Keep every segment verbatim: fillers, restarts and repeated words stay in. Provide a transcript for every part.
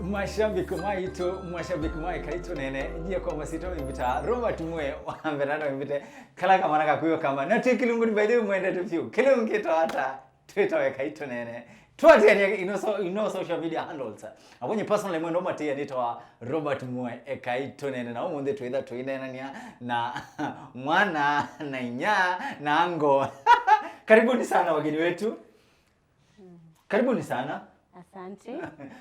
Mashabiki maitũ, mashabiki ma Ekai Tũneene, nyie kwa masitwa mĩvĩta Robert Mwe wa Mberano mĩvĩte, kala kamwana kakuyo kama, na twĩ kĩlungu by the way mwendete vyũ, kĩlungu kĩtawa ata, twĩtawa Ekai Tũneene. Twatĩanĩa ino so-, ino social media handles. Akwonye personally mwendo matĩa nĩtawa Robert Mwe Ekai Tũneene, na ũmũnthĩ twĩtha tũineenania na mwana na inya na ngo. Karibuni sana wageni wetu. Karibuni sana. Asante.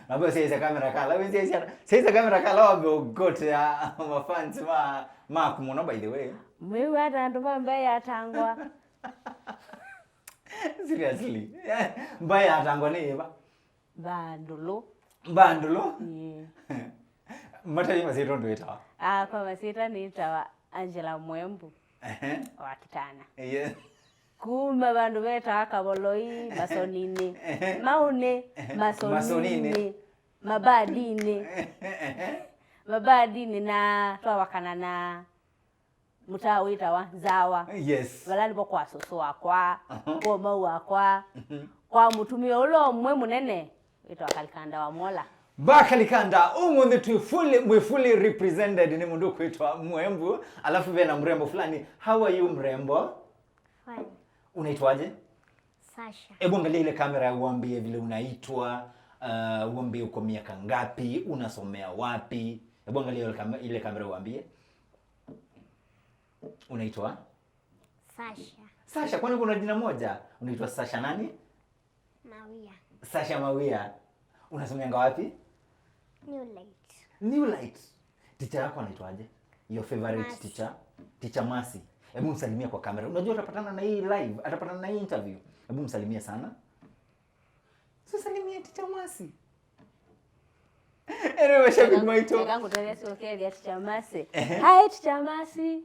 Naomba siaisa kamera kala, we siaisa, siaisa kamera kala wambe ũgotea mafans ma, maku mũno by the way. Mwĩu ata andũ ma mbaĩ atangwa. Seriously. Mbaĩ atangwa nĩ ĩva? Vandũlũ. Vandũlũ? Ĩĩ. Mataĩ masitwa ndwĩtawa? Ah, kwa masitwa nĩtawa Angela Mwembu. Ehe. Wa Kitana. Yes. Kuma vandũ vetawa Kavoloi, Masoninĩ. Ehe. Maũnĩ, ehe. Masoninĩ. Masoninĩ. Mabadinĩ. Ehe. Mabadinĩ na twavakana na mũtaa wĩtawa Nzawa. Yes. Vala nĩvo kwa sũsũ wakwa, aha, kwa mau wakwa, mhm, kwa mũtumĩa ũla ũmwe mũnene wĩtawa Kalikanda wa Mwola. Ba Kalikanda, ũmũnthĩ twĩ fully, mwĩ fully represented nĩ mũndũ ũkwĩtwa Mwembu, alafu vena mrembo fulani. How are you, mrembo? Fine. Unaitwaje? Sasha. Hebu angalia ile kamera, uambie vile unaitwa, uh, uambie uko miaka ngapi, unasomea wapi. Hebu angalia ile kame-, ile kamera uambie. Unaitwa? Sasha. Sasha, kwani kuna jina moja? Unaitwa Sasha nani? Mawia. Sasha Mawia. Unasomeanga wapi? New Light. New Light. Teacher yako anaitwaje? Your favorite teacher? Teacher Mercy. Hebu msalimia kwa kamera. Unajua atapatana na hii live, atapatana na hii interview. Hebu msalimia sana. So salimia teacher Mercy. Anyway, mashabiki maitũ. Eka ngũtetheesye ũkethĩa teacher Mercy. Ehe. Hi, teacher Mercy.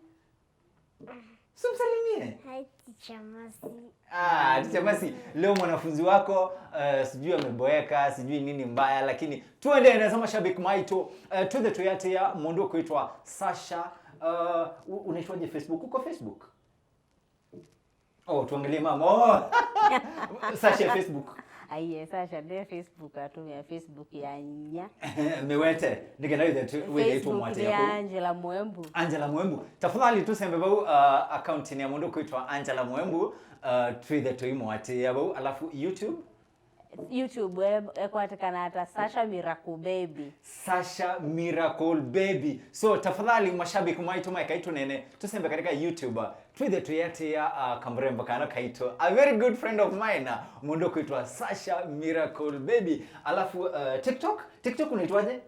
So msalimie. Hi, teacher Mercy. Ah, teacher Mercy, leo mwanafunzi wako, eh, sijui ameboeka, sijui nini mbaya, lakini tuendelee na mashabiki maitũ, eh, twĩthe tũyatĩa mũndũ ũkwĩtwa Sasha. Eh, u-, unaitwaje Facebook? Uko Facebook? Oh, tuangalie mama. Oh. Sasha Facebook. Aiye, Sasha nde Facebook, atumia Facebook ya inya. Mĩwete, nĩkenda wĩthe tu, wĩthe Facebook tũmwatĩĩa ya kũu. Angela Mwembu. Angela Mwembu. Tafadhali tũsembe vau, uh, account-inĩ ya mũndũ kwĩtwa Angela Mwembu, uh, twĩthe tũimwatĩĩa vau. Alafu YouTube? YouTube, eh, ekwatĩkana ata Sasha Miracle Baby. Sasha Miracle Baby. So, tafadhali, mashabiki maitũ ma Ekai Tũneene, tũsembe katika YouTube, uh, twĩthe tũyatĩĩa, uh, kamrembo kana kaitũ. A very good friend of mine, uh, mũndũ kwĩtwa Sasha Miracle Baby. Alafu, uh, TikTok? TikTok unaitwaje?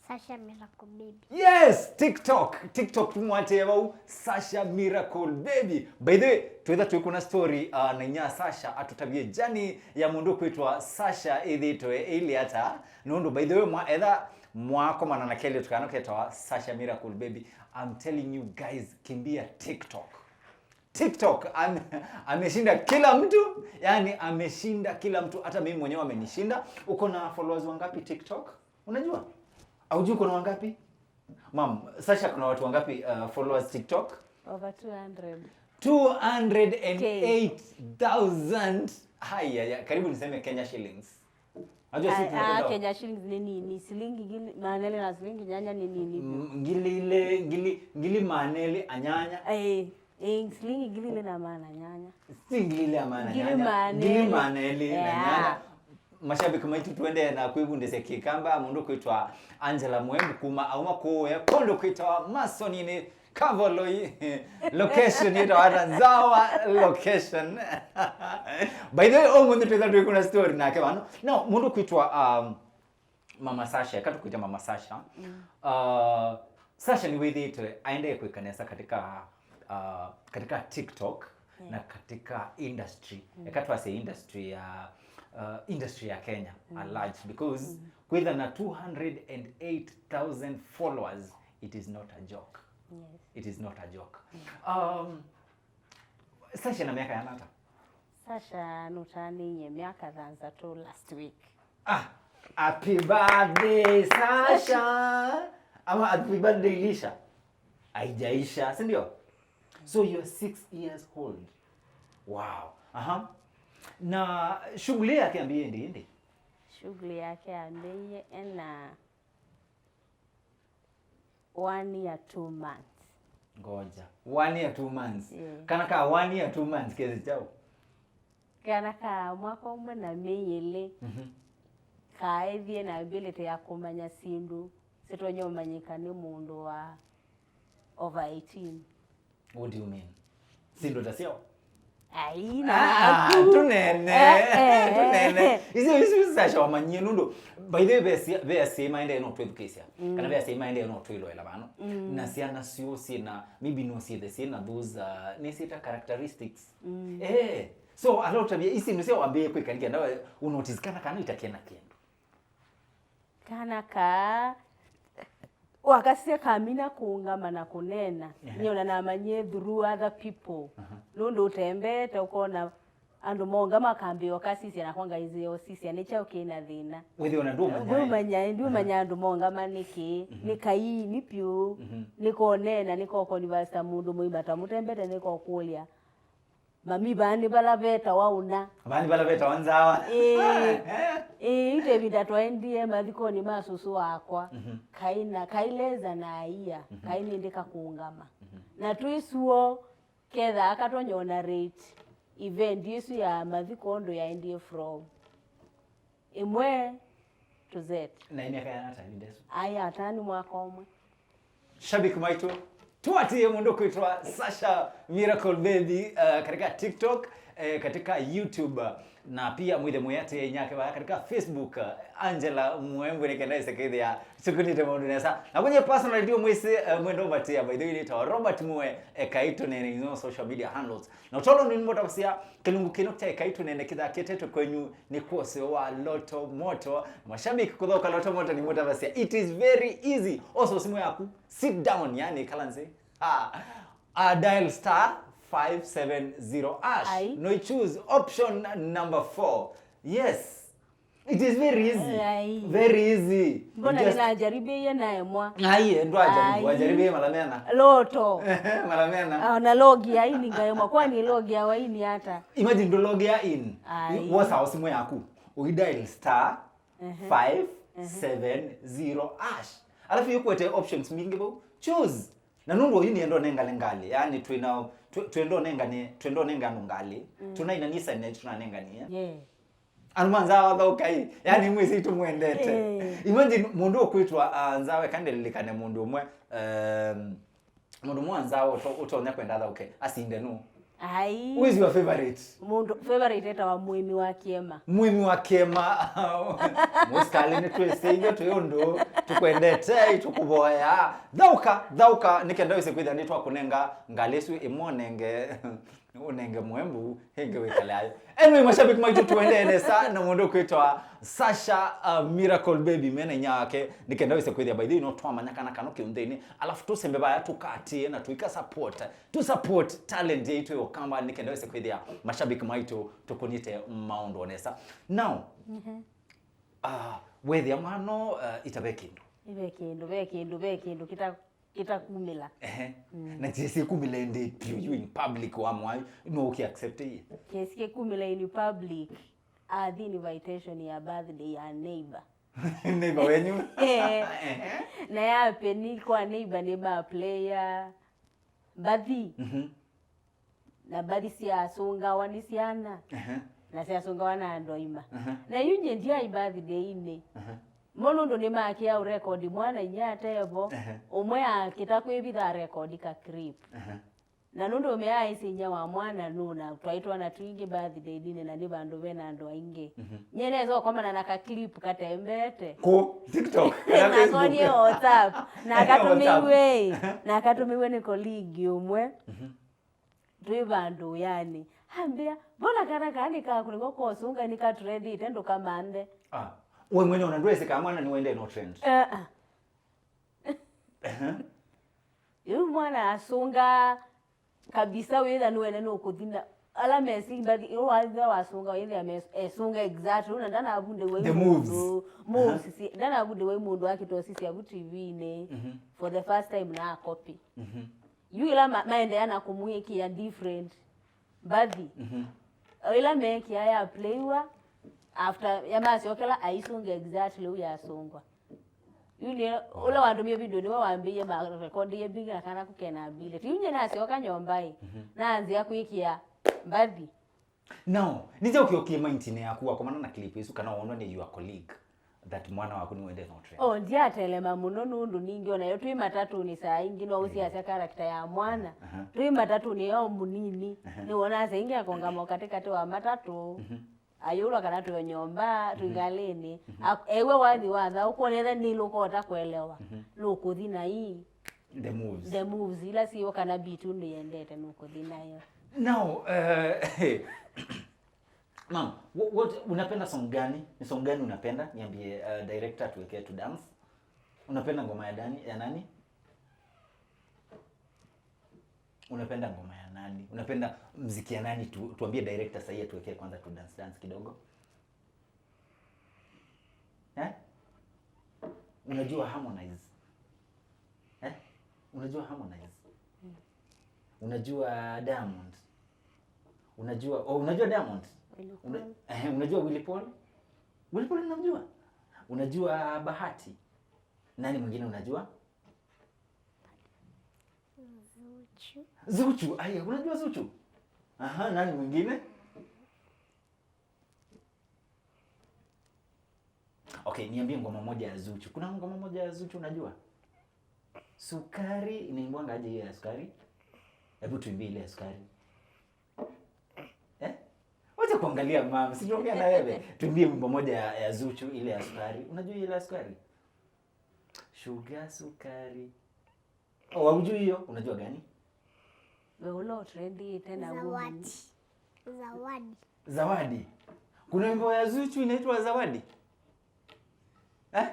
Sasha Miracle Baby. Yes, TikTok. TikTok tũmwatĩe vau, Sasha Miracle Baby. By the way, twĩtha twĩkũna story, uh, na inya Sasha atũtavye journey ya mũndũ kwĩtwa Sasha ĩthĩtwe ĩilĩ ata. Nũndũ, by the way, mwa, etha mwakomana na kelĩtu kana ketawa Sasha Miracle Baby, I'm telling you guys, kimbia TikTok. TikTok, ame-, ameshinda kila mtu, yani ameshinda kila mtu, hata mimi mwenyewe amenishinda. Uko na followers wangapi TikTok? Unajua? Aujui uko na wangapi? Mam, Sasha, kuna watu wangapi, uh, followers TikTok? Over two hundred. Two hundred and eight thousand. Haya, ya, karibu niseme Kenya shillings. Unajua sisi tunapenda Kenya shillings ni nini? Silingi ngili, maana ile na silingi nyanya ni nini? Mm, ngili ile, ngili, ngili maana ile anyanya. Eh, eh, silingi ngili ile na maana nyanya. Si ngili ile maana nyanya. Ngili maana ile. Ngili maana ile na nyanya. Mashabiki maitũ, twendee na kwĩvundĩsya Kĩkamba, mũndũ kwĩtwa Angela Mwembu kuma auma kũũya kũndũ kwĩtawa Masoninĩ, Kavoloi. Location yĩtawa ata? Nzawa location. By the way, ũmũnthĩ twĩtha twĩkũna story nake vano. No, mũndũ kwĩtwa, um, Mama Sasha, eka tũkwĩte Mama Sasha. Mm. Uh, Sasha nĩwĩthĩĩtwe aendee kwĩka nesa katika, uh, katika TikTok, yeah, na katika industry. Mm. Eka twase industry ya, uh, industry ya Kenya, mm, at large, because, mm, kwĩtha na two hundred and eight thousand followers, it is not a joke. Yes. It is not a joke. Mm. Um, Sasha na miaka yana ata? Sasha nũtanĩie miaka thanthatũ last week. Ah, happy birthday, Sasha. Ama happy birthday ilisha? Haijaisha, si ndio? So you're six years old. Wow. Aha. Na shughuli yake ambie ndi ndi? Shughuli yake ambie ena One year, two months. Ngoja. One year, two months. Yeah. Kana ka one year, two months kesi kyaũ? Kana ka mwaka ũmwe na mĩĩ ĩlĩ. Mhm. Kaethie na ability ya kũmanya syĩndũ sitonya ũmanyĩka nĩ mũndũ wa over eighteen. What do you mean? Syĩndũ ta syaũ? Ai, Ah, naku. Tũnene. Eh, eh, Tũnene. eh. Icio icio sasha wamanyie nũndũ. By the way, ve asyai maendee no twĩthukĩĩsya. Kana ve asyai maendee no twĩloela vano. Na syana syoo syĩna, maybe no syĩthe syĩna those, uh, nĩsyĩta characteristics. Eh. So, alotavia ici nĩ sya wambĩĩe kwĩka nĩ kenda ũnotice kana kana itakie na kĩndũ. Kana kaa wakasisya kamina kũũngama na kũneena. Ehe. Nyie ona namanyie through other people. Nũndũ ũtembeete ũkona andũ maũngama makambĩĩa ũkasisya, nakwa ngaisye ũsisya nĩ kyaũ kĩ na thĩna. Wĩthĩwa na ndũmanya. Ndũmanya, ndũmanya andũ maũngama nĩkĩ, nĩ kaini pyũ, nĩkoneena, nĩkokonivasita mũndũ mũima ta mũtembete, nĩkokũlya. Mami, vaa nĩ vala vetawa ũna. Vaa nĩ vala vetawa nzawa. Ĩĩ. Ĩĩ, ite ĩvinda twaendie mathikonĩ ma sũsũ wakwa. Kaĩ na, kaĩ less than a year, kaĩ nĩndĩ kakũngama. Na twĩ suo, kethaa katonya ona rate event ĩsu ya mathiko ũndũ yaendie from ĩmwe to Z. Na ĩ myaka yana ata ĩvinda ĩsu? Ai, ata nĩ mwaka ũmwe. Shabiki maitũ, tũatĩĩe mũndũ kwĩtwa Sasha Miracle Baby, uh, katika TikTok, eh, katika YouTube, uh, na pia mwĩthe mwĩatĩĩe inyake vaya katika Facebook, uh, Angela Mwembwe, nĩ kenda ĩse kwĩthĩa tũkunĩte maũndũ nesa. Na kwenye personal ndio mwĩsĩ, uh, mwendo ũvatĩa, by the way, nĩtawa Robert Mwe, eh, kaitũ nene in all social media handles. Na ũtolo nĩ mũtavasya kĩlungu kĩno kya ĩkai tũnene kĩthakĩtetwe kwenyu nĩ kwa ũseo wa Lotto Moto. Mashabiki kũthaũka Lotto Moto nĩ mũtavasya. It is very easy. Osa simu yaku. Sit down, yani kala nzĩ. Ah. Uh, dial star five seven zero hash. Ai. No, choose option number four. Yes. It is very easy. Ai. Very easy. Mbona just nĩnajaribĩie naemwa? Ai, ndwajaribĩie, ai, wajaribĩie mara mena. Lotto. Mara mena. Ah, na logi ai nĩngaemwa. Kwani logi ya waini ata? Imagine ndo logi ya in. Ai. Wosa simu yaku. Ũi dial star five seven zero hash. Alafu ĩkwete options mbingĩ vau. Choose. Na nũndũ ũyu nĩenda ũnengane ngalĩ. Yaani twĩna twĩ- twĩenda ũnengane, twĩenda ũnengane ngalĩ. Tũnaina nisane tunanenganie. Yeah. Andũ ma nzawa thaũkai, yani mwĩsĩ tũmwendete. Eh. Imagine mũndũ ũkwĩtwa, ah, nzawa, eka ndĩlilikane mũndũ ũmwe, um, mũndũ ũmwe wa nzawa ũto- ũtonya kwenda athaũke, asinde nũ? Ai. Who is your favorite? Mũndũ favorite etawa Mũĩmi wa Kĩema. Mũĩmi wa Kĩema. Mũsikali nĩ twĩsĩ ithyĩ twĩ ũndũ, tũkwendete, tũkũvoya. Thaũka, thaũka, nĩ kenda wĩse kwĩthĩa nĩ twakũnenga ngalĩ ĩsu ĩmwe ũnenge. Ũnenge mwembu, hĩngĩ wĩkale ayo. Anyway, mashabiki maitũ, tũendee nesa na mũndũ ũkwĩtwa Sasha, uh, Miracle Baby, mena inya wake, nĩ kenda wĩse kwĩthĩa, by the way, no twamanya kana kano kĩũnthĩnĩ, alafu tũsembe vaya tũkatĩe na tũika support, tũ support talent yaitũ ya Ũkamba, nĩ kenda wĩse kwĩthĩa mashabiki maitũ tũkũnĩte maũndũ o nesa. Now, uh, wethĩa mwano, uh, ita ve kĩndũ. Ve kĩndũ, ve kĩndũ, ve kĩndũ kĩta kĩtakumĩla. Ehe. Na kĩsĩ kumĩla ĩndĩ pyũ, you in public wa mwaĩ, no ũkĩ accept ĩĩ? Kĩsĩ kĩkumĩla in public, athi invitation ya birthday ya neighbor. Neighbor wenyu? Eh. Ehe. Na ya peni kwa neighbor nĩ ma player. Bathi. Mhm. Na mbathi syasũngawa nĩ syana, ehe, na syasũngawa na andũ aima. Ehe. Na yu nyie ndiai birthday-inĩ. Ehe. Mo nũndũ nĩmakĩa ũrekodi mwana inya atevo, ehe, ũmwe akĩta kwĩvitha arekodi ka clip. Ehe. Na nũndũ ũmea aĩsĩ inya wa mwana nũna twaĩ twana twingĩ birthday-inĩ na nĩ vandũ vena andũ aingĩ. Mhm. Nyie nesa ũkomana na ka clip katembete. Kũ? TikTok? Kana Facebook? Nakonie WhatsApp. Na akatũmĩiwe, na akatũmĩiwe nĩ colleague ũmwe. Mhm. Twĩ vandũ yani. Ambĩa, mbona kana kaa nĩkakũlĩwa kosũnga nĩkatũrethĩte ndũkamanthe? Ah, we mwene ona ndwesĩ kana mwana nĩwendee no trend. Eh, ah. Ehe. Yu mwana asũnga kabisa wĩtha nĩwene nũkũthina. Ala mesi mbathi, yu watha wasũnga wĩthĩa mes- esũnga exactly. Una ndanavundĩwe the moves. Mũndũ, moves, aha, si- ndanavundĩwe mũndũ akĩtosisya vu T V-inĩ. Mhm. For the first time na copy. Mhm. Yu ĩla ma- maendeea na kũmwĩkĩa different mbathi. Mhm. O ĩla meekĩa ya playiwa, after ya masyokela aisũnga exactly ũu yasũngwa. Yu nĩ ũla wandũmie video nĩwe wambĩie marekondie mbingĩ na kana kũkena mbile. Yu nyie nasyoka nyũmba ĩ, mhm, nanzĩa kwĩkĩa mbathi. Now, nĩnjaũkĩũkie mindinĩ yaku wakomana na clip ĩsu kana wonwa nĩ your colleague that mwana waku nĩwende no trend? Oh, ndyatelema mũno nũndũ ningĩ onayo twĩ matatũnĩ saa ingĩ no ũsiasya character ya mwana. Aha. Twĩ matatũnĩ yo mũnini. Aha. Nĩwonaa saa ingĩ akongama katĩkatĩ wa matatũ. Mhm. Ayũlwa kana twĩ o nyũmba, twĩ ngalĩnĩ. Mhm. Ak-, ewe wathi watha, ũkwona etha nĩlũkota kũelewa. Mhm. Nũkũthi na ii. The moves. The moves, ila siyo kana beat ũndũ yendete nũkũthi nayo. Now, eh, ma'am, what, what, unapenda song gani? Ni song gani unapenda? Niambie, uh, director tuwekee tu dance. Unapenda ngoma ya dani, ya nani? Unapenda ngoma ya nani? Unapenda mziki ya nani? Tu, tuambie director sahi atuwekee kwanza tu dance, dance kidogo. Eh? Unajua Harmonize? Eh? Unajua Harmonize? Mm. Unajua Diamond? Unajua, oh, unajua Diamond? Willy Una-, Paul. Eh, unajua Willy Paul? Willy Paul unamjua? Unajua Bahati? Nani mwingine unajua? Zuchu. Zuchu, aya, unajua Zuchu? Aha, nani mwingine? Okay, niambie ngoma moja ya Zuchu. Kuna ngoma moja ya Zuchu unajua? Sukari, inaimbwanga aje hiyo ya sukari? Hebu tuimbie ile ya sukari. Eh? Wacha kuangalia mama, si tunaongea na wewe. Tuimbie wimbo moja ya, ya Zuchu ile ya sukari. Unajua ile ya sukari? Sugar sukari. Oh, haujui hiyo? Unajua gani? We ũla ũtrendĩte na Zawadi. Zawadi. Zawadi. Kuna wimbo ya Zuchu inaitwa Zawadi? Eh?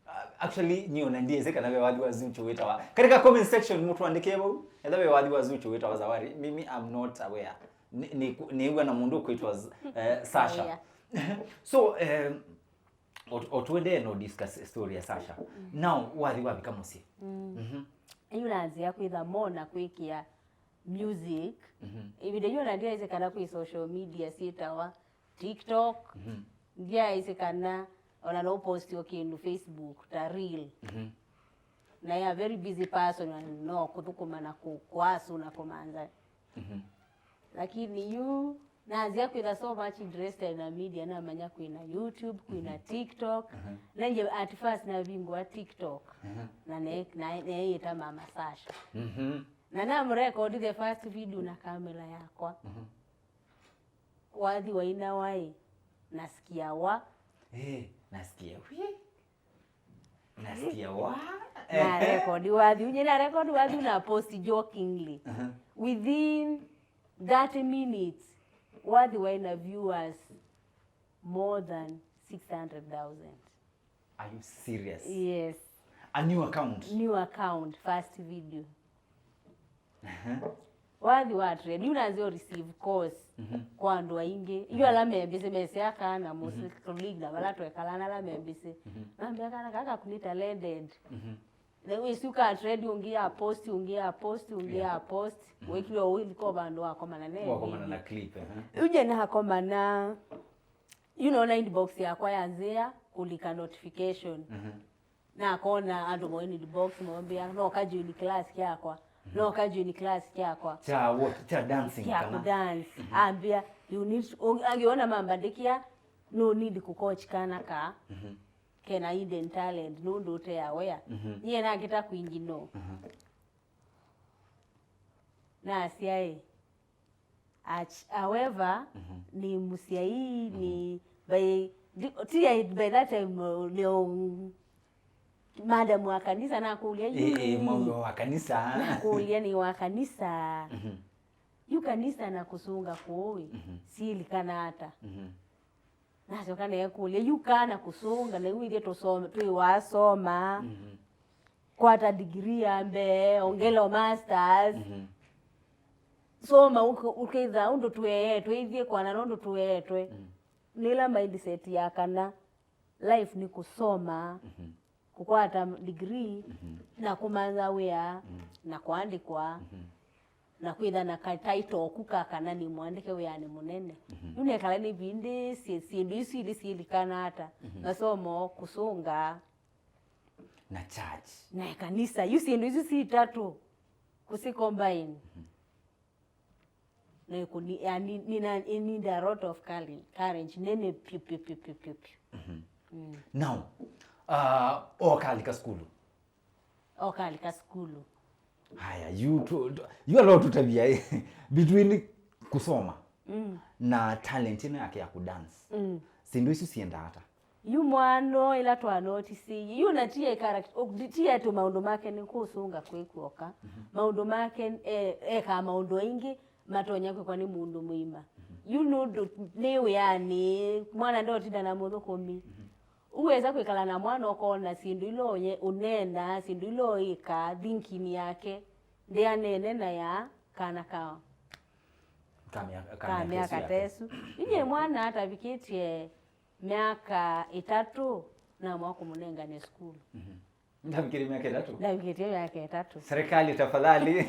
Ah, actually, nĩ ona ndiĩsĩ kana ve wathi wa Zuchu wĩtawa. Katika comment section mũtũandĩkĩe vau. Etha ve wathi wa Zuchu wĩtawa Zawadi. Mimi, I'm not aware. Nĩ, nĩ, nĩw'a na mũndũ kwĩtwa Z-, eh, Sasha. Oh, yeah. So, eh, o, o tuendee no discuss story ya Sasha. Mm. Now, wathi wavika mũsyĩ. Mm. Mhm. Yu nanzĩa kwĩtha mona kwĩkĩa music. Mhm. Ĩvinda yu ona ndyaĩsĩ kana kwĩ social media syĩtawa TikTok. Mhm. Ndyaĩsĩ kana ona no post o kĩndũ Facebook ta reel. Mhm. Na ya very busy person, na no kũthũkũma na kũ-, kwasu na kũmanza. Mhm. Lakini yu nanzĩa kwĩtha so much interested na media, namanya kwĩna YouTube, kwĩna, mhm, TikTok. Mhm. Nanje at first navingũa TikTok. Mhm. Na ne-, na neeyĩta Mama Sasha. Mhm. Na namũrecord the first video na kamera yakwa. Mhm. Wathi wainawa ĩ, nasikia wa. Eh, nasikia wi. Nasikia wa. Na record wathi, unye na record wathi na post jokingly. Uh-huh. Within thirty minutes, wathi waina viewers more than six hundred thousand. Are you serious? Yes. A new account? New account, first video. Aha. Wathi wa trend, yu nanzĩa receive calls, mhm, kwa andũ aingĩ. Yu, mhm, ala me busy, mesya kana, mostly, mhm, colleague na vala twekalaa na ala me busy. Mhm. Mambĩa kana kaka kũnĩ talented. Mhm. Na wĩsĩ ũka trend, ũngĩ ya post, ũngĩ ya post, ũngĩ, yeah, ya post. Mhm. Wĩkiwe ũiliko vandũ wakomana ne. Wakomana na clip, aha. Yu nje nakomana, you know, na inbox yakwa yanzĩa kũlika notification. Mhm. Nakona andũ moini inbox mombĩa, "No ka join class kyakwa, no ka join class kyakwa." Kya what? Kya dancing kya kana? Kudance. Mhm. Ambĩa, "You need to," ang-, angĩona mambandĩkĩa, "No need kũcoach kana ka." Mhm. Kena hidden talent, nũndũ ũte aware. Mhm. Nyie nakĩta kwingi no. Mhm. Nasyaĩ. Ach-, however, mhm, nĩ mũsyai, mhm, nĩ by, ndi-, ti ya-, by that time, uh, nĩ o, madam wa kanisa nakũlya, eh, eh, yu, mauo wa kanisa. Nakũlya nĩ wa kanisa. Mhm. Yu kanisa na kũsũnga kũũ ĩ, mhm, silikana ata? Mhm. Nasyoka neekũlya, yu kana kũsũnga, na yu ithyĩ tũsome, twĩ wasoma. Mhm. Kwata degree ya mbee, ongela o masters. Mhm. Soma ũk-, ũkĩtha ũndũ tũeetwe, ithyĩ kwana nũndũ tũeetwe. Mhm. Nĩla mindset ya kana life nĩ kũsoma, mhm, kũkwata degree, mhm, na kũmantha wĩa, mhm, na kũandĩkwa. Mhm. Na kwĩtha na ka title oku ka kana nĩ mũandĩke wĩanĩ mũnene. Mhm. Yu nekala nĩvindĩĩsye syĩndũ isu ilĩ syĩlikana ata, mhm, masomo, kũsũnga. Na church. Na ĩkanisa. Yu syĩndũ isu si itatũ kũsi combine. Na ĩkũni, yani, nina, I need a lot of courage, courage nene piũ, piũ, piũ, piũ, piũ, piũ. Mm. Now, uh, okalika sukulu. Okalika sukulu. Haya, yu tu, tu, yu alo tutavia, eh, between kusoma Mm. na talent ĩno yake ya kudance. Mm. Syĩndũ isu sienda ata? Yu mwana ĩla twanotisiie, yu na ti e character, o, ti e tũ maũndũ make nĩ kũsũnga kwĩ kwoka. Mhm. Maũndũ make, e, ekaa maũndũ aingĩ matonya kwĩkwa nĩ mũndũ mũima. Mhm. Yu nũndũ nĩ wĩanĩ, mwana ndotinda na mũthũkũmi. Mhm. Ũweza kwĩkala na mwana ũkona syĩndũ ila ũye-, ũneenaa, syĩndũ ila ũĩkaa, thinking yake, ndĩaneene na ya kana ka Ka mya-, ka ka myaka myaka ĩsu ta yake. Ĩsu. Inye mwana atavikĩtye myaka ĩtatũ, namwa kũmũnengane sukulu. Mhm. Ndavikĩtye myaka ĩtatũ? Ndavikĩtye myaka ĩtatũ. Serikali, tafadhali.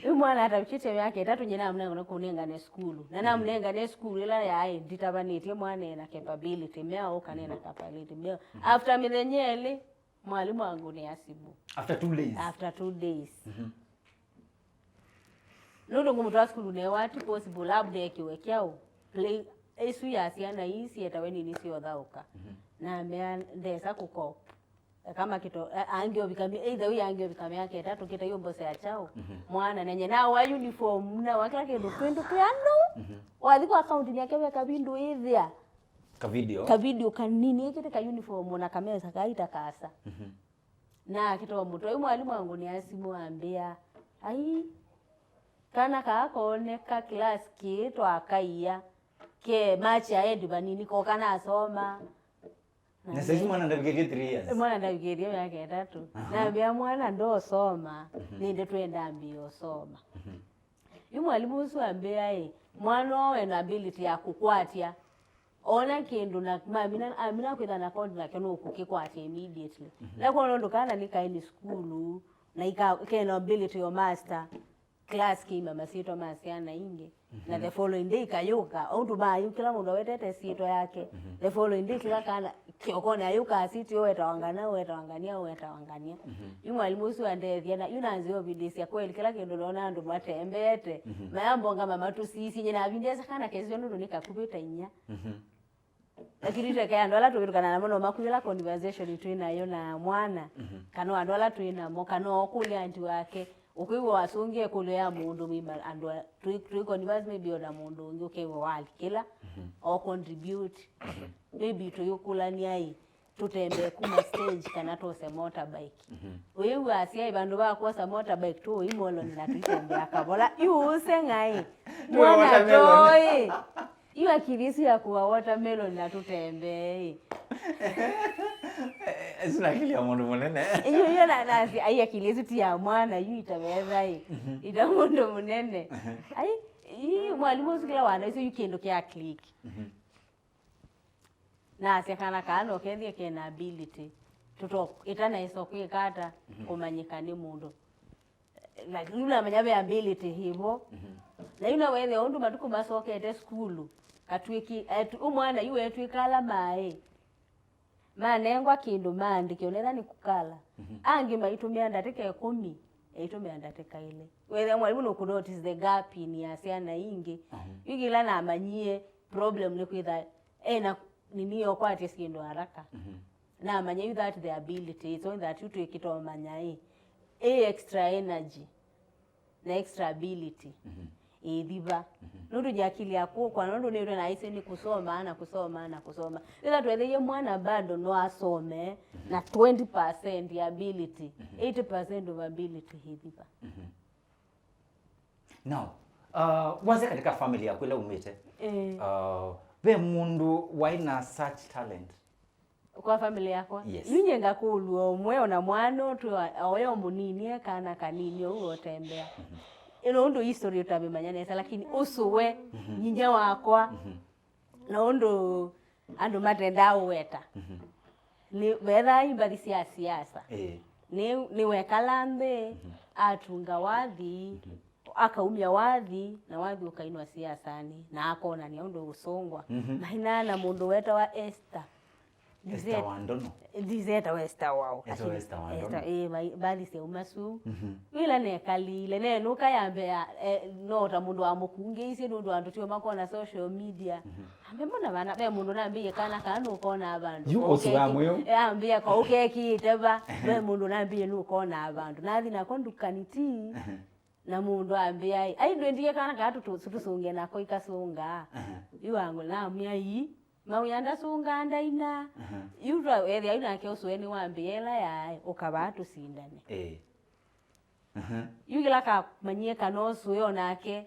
Yu mwana atavikĩtye myaka ĩtatũ, nye namũnengane kũnengane sukulu. Na namũnengane sukulu ĩla yaĩ nditavanĩtye mwana ena capability myaũ kana ena capability myaũ. Mhm. After mĩthenya ĩlĩ, mwalimũ angũnĩa simũ. After two days? After two days. Mhm. Nũndũ ngũmũtwaa sukulu newa ti possible, labda ekĩwe kyaũ. Play, ĩsu ya syana ii syetawe nini syothaũka. Mhm. Na mea ndesa kũkop. Kama kito, a-, angĩovika mi-, either ũyũ angĩovika myaka ĩtatũ, kĩta yu mbose ya kyaũ. Mhm. Mwana nenye, nawa uniform, nawa kĩla kĩndũ, twĩndũ twĩ andũ. Mhm. Wathi kwa akaunti yake weka vindu ĩthĩa. Ka video. Ka video kanini, ĩkĩte ka uniform na kamesa kaita kasa. Mhm. Na akĩtoa mũtwe, yu mwalimũ angũnĩa simũ ambĩa, "Ai, kana kaa kooneka class kĩĩ twakaia, ke match ya endi vanini, koka nasoma." Na saizi mwana ndavikĩtie three years. Mwana ndavikĩtie myaka ĩtatũ. Aha. Nambĩa, "Mwana ndosoma, mhm, nĩndĩ twenda ambĩe ũsoma." Mhm. Yu mwalimũ ũsu ambĩa ĩ, mwana ũũ ena ability ya kũkwatya. Ona kĩndũ na mamina, amina kwĩtha na account nake nũkũkĩkwatya immediately. Mhm. Na kwa nũndũ kana nĩ kaĩ nĩ sukulu, na ika-, kena ability yo master class kĩima masyĩtwa ma syana ingĩ. Na, mhm, the following day kayũka, ũndũ mayu kĩla mũndũ awetete syĩtwa yake. Mhm. The following day kĩla kana kĩokone ayũka asiti, ũwetawa ngana, ũwetawa ngania, ũwetawa ngania. Mhm. Yu mwalimũ ũsu andethia, na yu nanzĩa ũvindĩsya kweli, kĩla kĩndũ nona andũ matembeete, mhm, mayambonga mamatũsisye, nyina avindĩsya kana kesyo nũndũ nĩ kakuvĩ ta inya. Mhm. Lakini teke andũ ala tũvĩtũkana namo no makuvĩla conversation twĩ nayo na mwana, mhm, kana andũ ala twĩ namo, kana okũlya anti wake, ũkwĩw'a wasũngĩa ĩkũlyo ya mũndũ mũima, andũ a-, twĩ, twĩ converse maybe ona mũndũ ũngĩ ũkew'a walikĩla, mhm, o contribute. Mhm. Maybe tũyũkũlany'a ĩ, tũtembee kuma stage kana twose motorbike. Mhm. Ũyĩw'a asyai vandũ va kwosa motorbike tũũi moloni na tũitembea kavola. Yu ũseng'a ĩ, mwana watermelon. Toĩ. Yu akili isu ya kũa watermelon na tũtembee ĩ. Ĩsu nĩ akili ya mũndũ mũnene. Iyo, iyo na, nasi, ai akili isu ti ya mwana, yu itavetha ĩ. Mhm. Ita mũndũ mũnene. Mhm. Ai, ii, mwalimũ ũsu kĩla wana isu yu kĩndũ kya click. Mhm. Nasya kana kaa no kethĩe kena ability. Tũto, ĩtanaĩsa kwĩka ata, mhm, kũmanyĩka nĩ mũndũ. Like, yu namanya ve ability ĩvo. Mhm. Na yu nawethĩa ũndũ matukũ masokete sukulu, katw'ĩki, etu-, ũ mwana yu etw'ĩka ala maĩ. Manengwa kĩndũ maandĩke, ũnetha nĩ kũkala. Mhm. Angĩ maitũmĩa ndatĩka ĩkũmi, eitũmĩa ndatĩka ilĩ. Wethĩa mwalimũ nũkũ notice the gap in ya syana ingĩ. Mhm. Yu kĩla namanyie problem nĩ kwĩtha ena nini yokwatya syĩndũ haraka. Mhm. Namanya yu that the ability, it's only that yu twĩkĩte ũmanya ĩ, ĩ extra energy na extra ability, mhm, ĩthiva. Mhm. Nũndũ nyakili ya kũkwa, nũndũ nĩtwe naisye nĩ kũsoma na kũsoma na kũsoma. Ĩla twetheie mwana bado no asome, mhm, na twenty percent ya ability, mhm, eighty percent of ability ĩthiva. Mhm. Now, uh, waze katika family yaku ĩla umĩte, eh, uh, ve mũndũ waĩ na such talent? Kwa family yakwa? Yes. Yu nye ngakũlw'a ũmwe ona mwana ũtwe oyo mũnini, e kana kanini ũu otembea. Mhm. Ĩno ũndũ history ũtamĩmanya nesa, lakini ũsũwe, mhm, nyinya wakwa, mhm, na ũndũ andũ matendaa ũweta. Mhm. Nĩ, vethaa imbathi sya siasa. Ĩĩ. Nĩ, nĩwekala nthĩ, mhm, atunga wathi, mhm, akaumya wathi, na wathi ũkainwa siasanĩ, na akonania ũndũ ũsũngwa. Mhm. Mainaa na mũndũ wetawa Esther. Esther Wandono. Ndizeta Esther wao. Etawa Esther Wandono. Esther, eh, mbathi sya umasu. Mhm. Wĩla nekalile, nenũka yambea, eh, no ta mũndũ wa mũkungĩisye nũndũ andũ tio makona social media. Mhm. Ambe mbona vana, ve mũndũ nambĩie kana kaa nũkona vandũ. Yu ũsu wa mwĩũ. Eh, ambia kwa ũkekĩte va, ve mũndũ nambĩie nũkona vandũ. Nathi nako ndukanĩ ti. Mhm. Na mũndũ ambĩa, "Ai, ndwendie kana kaa tũtũ-, tũtũsũnge nako ikasunga." Aha. Yu wangu namwĩa, "Ii, mawĩa ndasunga ndaina." Aha. Yu twa-, ethĩa yu nake ũsũe nĩ wambĩa ĩla yaĩ, ũkavaa tũsindane. Eh. Aha. Yu kĩla kamanyie kana ũsũe o nake,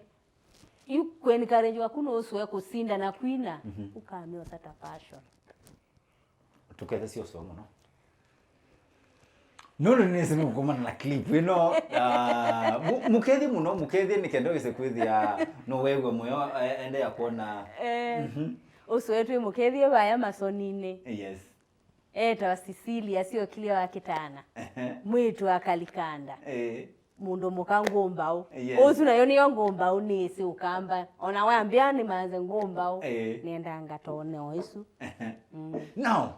yu kũencourage waku nĩ ũsũe kũsindana kwina, mhm, ũkamĩosa ta passion. Tũkethesya ũseo mũno. Nũndũ nĩnĩsĩ nũkũmana na clip ĩno. Ah, mu-, mũkethye mũno, mũkethye nĩ kenda wĩse kwĩthĩa nũwew'a mũyo, e-, endeea kwona. Eh, mhm, ũsũe twĩ mũkethye vaya masoninĩ. Yes. Etawa Cecilia Syokilya wa Kĩtana. Ehe. Mwĩĩtu wa Kalikanda. Eh. Mũndũ mũka ngũmbaũ. Yes. Ũsu nayo nĩyo ngũmbaũ nĩsĩ ũkamba. Ona wambĩa nĩmanze ngũmbaũ, eh, nĩendaa ngatone o ĩsu. Mm. Now,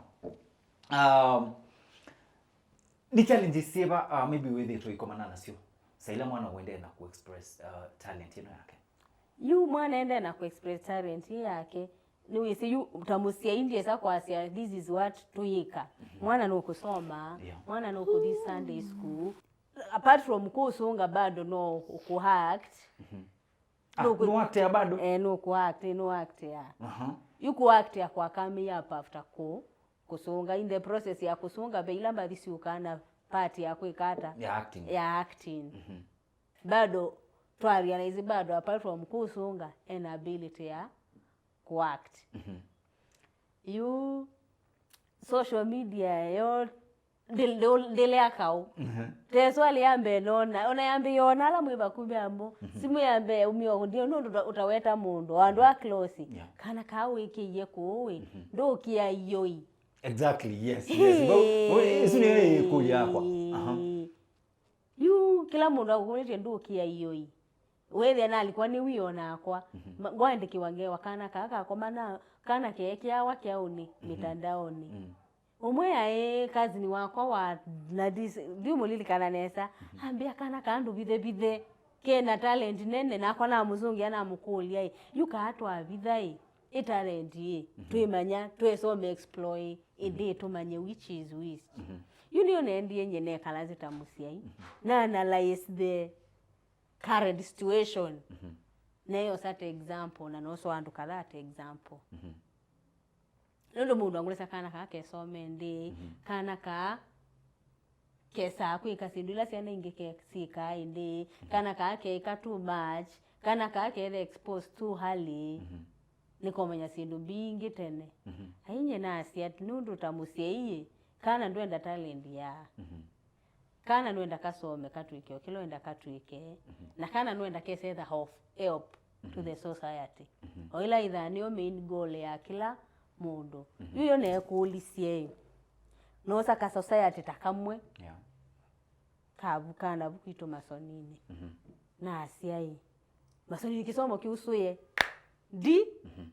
um, nĩ challenges syĩva, uh, maybe wĩthĩĩtwe ũikomana nasyo? Saila mwana ũendee na ku express, uh, talent ĩno yake. Yu mwana ende na ku express talent yake. Nĩwĩsĩ yu ta mũsyai ndyesa kwasya, "This is what tũyĩka." Mhm. Mwana nũkũsoma, yeah, mwana nũkũthi Sunday school. Apart from kũsũnga, bado no kũ act. Mhm. Ah, nũkũ-, no actia bado? Eh, nũkũ act, no actia. Aha. Yu kũ actia kwa kami up after kũ, kũsũnga. In the process ya kũsũnga, ve ila mbathi syũkaa na part ya kwĩka ata? Ya acting. Ya acting. Mhm. Bado twa realize bado apart from kũsũnga, ena ability ya kũ act. Mhm. Yu social media yo ndĩ-, ndĩ-, ndĩlea kaũ. Mhm. Te swali ya mbee nona, ona ya mbee yona ala mwĩ vakuvĩ amo. Mhm. Simu ya mbee umio ndio nũndũ ũta-, ũtaweta mũndũ, o andũ a close. Yeah. Kana kaa wĩkĩie kũũ ĩ, mhm, ndũkia iyoi. Exactly, yes, yes. Hey. Bo-, bo-, ĩsu nĩyo ĩkũlyo yakwa. Aha. Yu kĩla mũndũ akũkũlĩtye ndũkia iyoi. Wĩthĩa nalikwa nĩ wio nakwa. Mhm. Ma-, ngwaandĩkĩwa ngewa kana kaa kakoma na kana keekĩawa kyaũnĩ, mhm, mĩtandaonĩ. Mm. Ũmwe aĩ cousin wakwa wa, na ndis-, ndiũmũlilikana nesa, mhm, ambĩa kana kaa ndũvithevithe, kena talent nene, nakwa namũsũngĩa namũkũlya ĩ, "Yu kaa twavitha ĩ, ĩ talent ĩ, mhm, twĩmanya, twesome explore ĩ, ĩndĩ, mhm, tũmanye which is which." Mhm. Yu nĩyo nendie nyie nekala nzĩ ta mũsyai, mhm, na analyze the current situation. Mhm. Neyosa ta example, na nosoa andũ kadhaa ta example. Mhm. Nũndũ mũndũ angũlĩsa kana kaa kesome ndĩ, mhm, kana kaa kesaa kwĩka syĩndũ ila syana ingĩ ke-, syĩkaa ĩndĩ, mhm, kana kaa keĩka too much, kana kaa keetha exposed too early, mhm, nĩkomanya syĩndũ mbingĩ tene. Mhm. Ainye nasya nũndũ ta mũsyai, kana ndwenda talent ya. Mhm. Kana nwenda kasome katwĩke o kĩla wenda katwĩke, mhm, na kana nwenda kesetha of help to, mhm, the society. Mhm. O ĩla ĩthaa nĩyo main goal ya kĩla mũndũ. Mhm. Yu yo neekũlisye ĩ, nosa ka society ta kamwe, yeah, kavu kana vu kwitũ masoninĩ. Mhm. Na asyai, masoninĩ kĩsomo kĩusũĩe ndi. Mhm.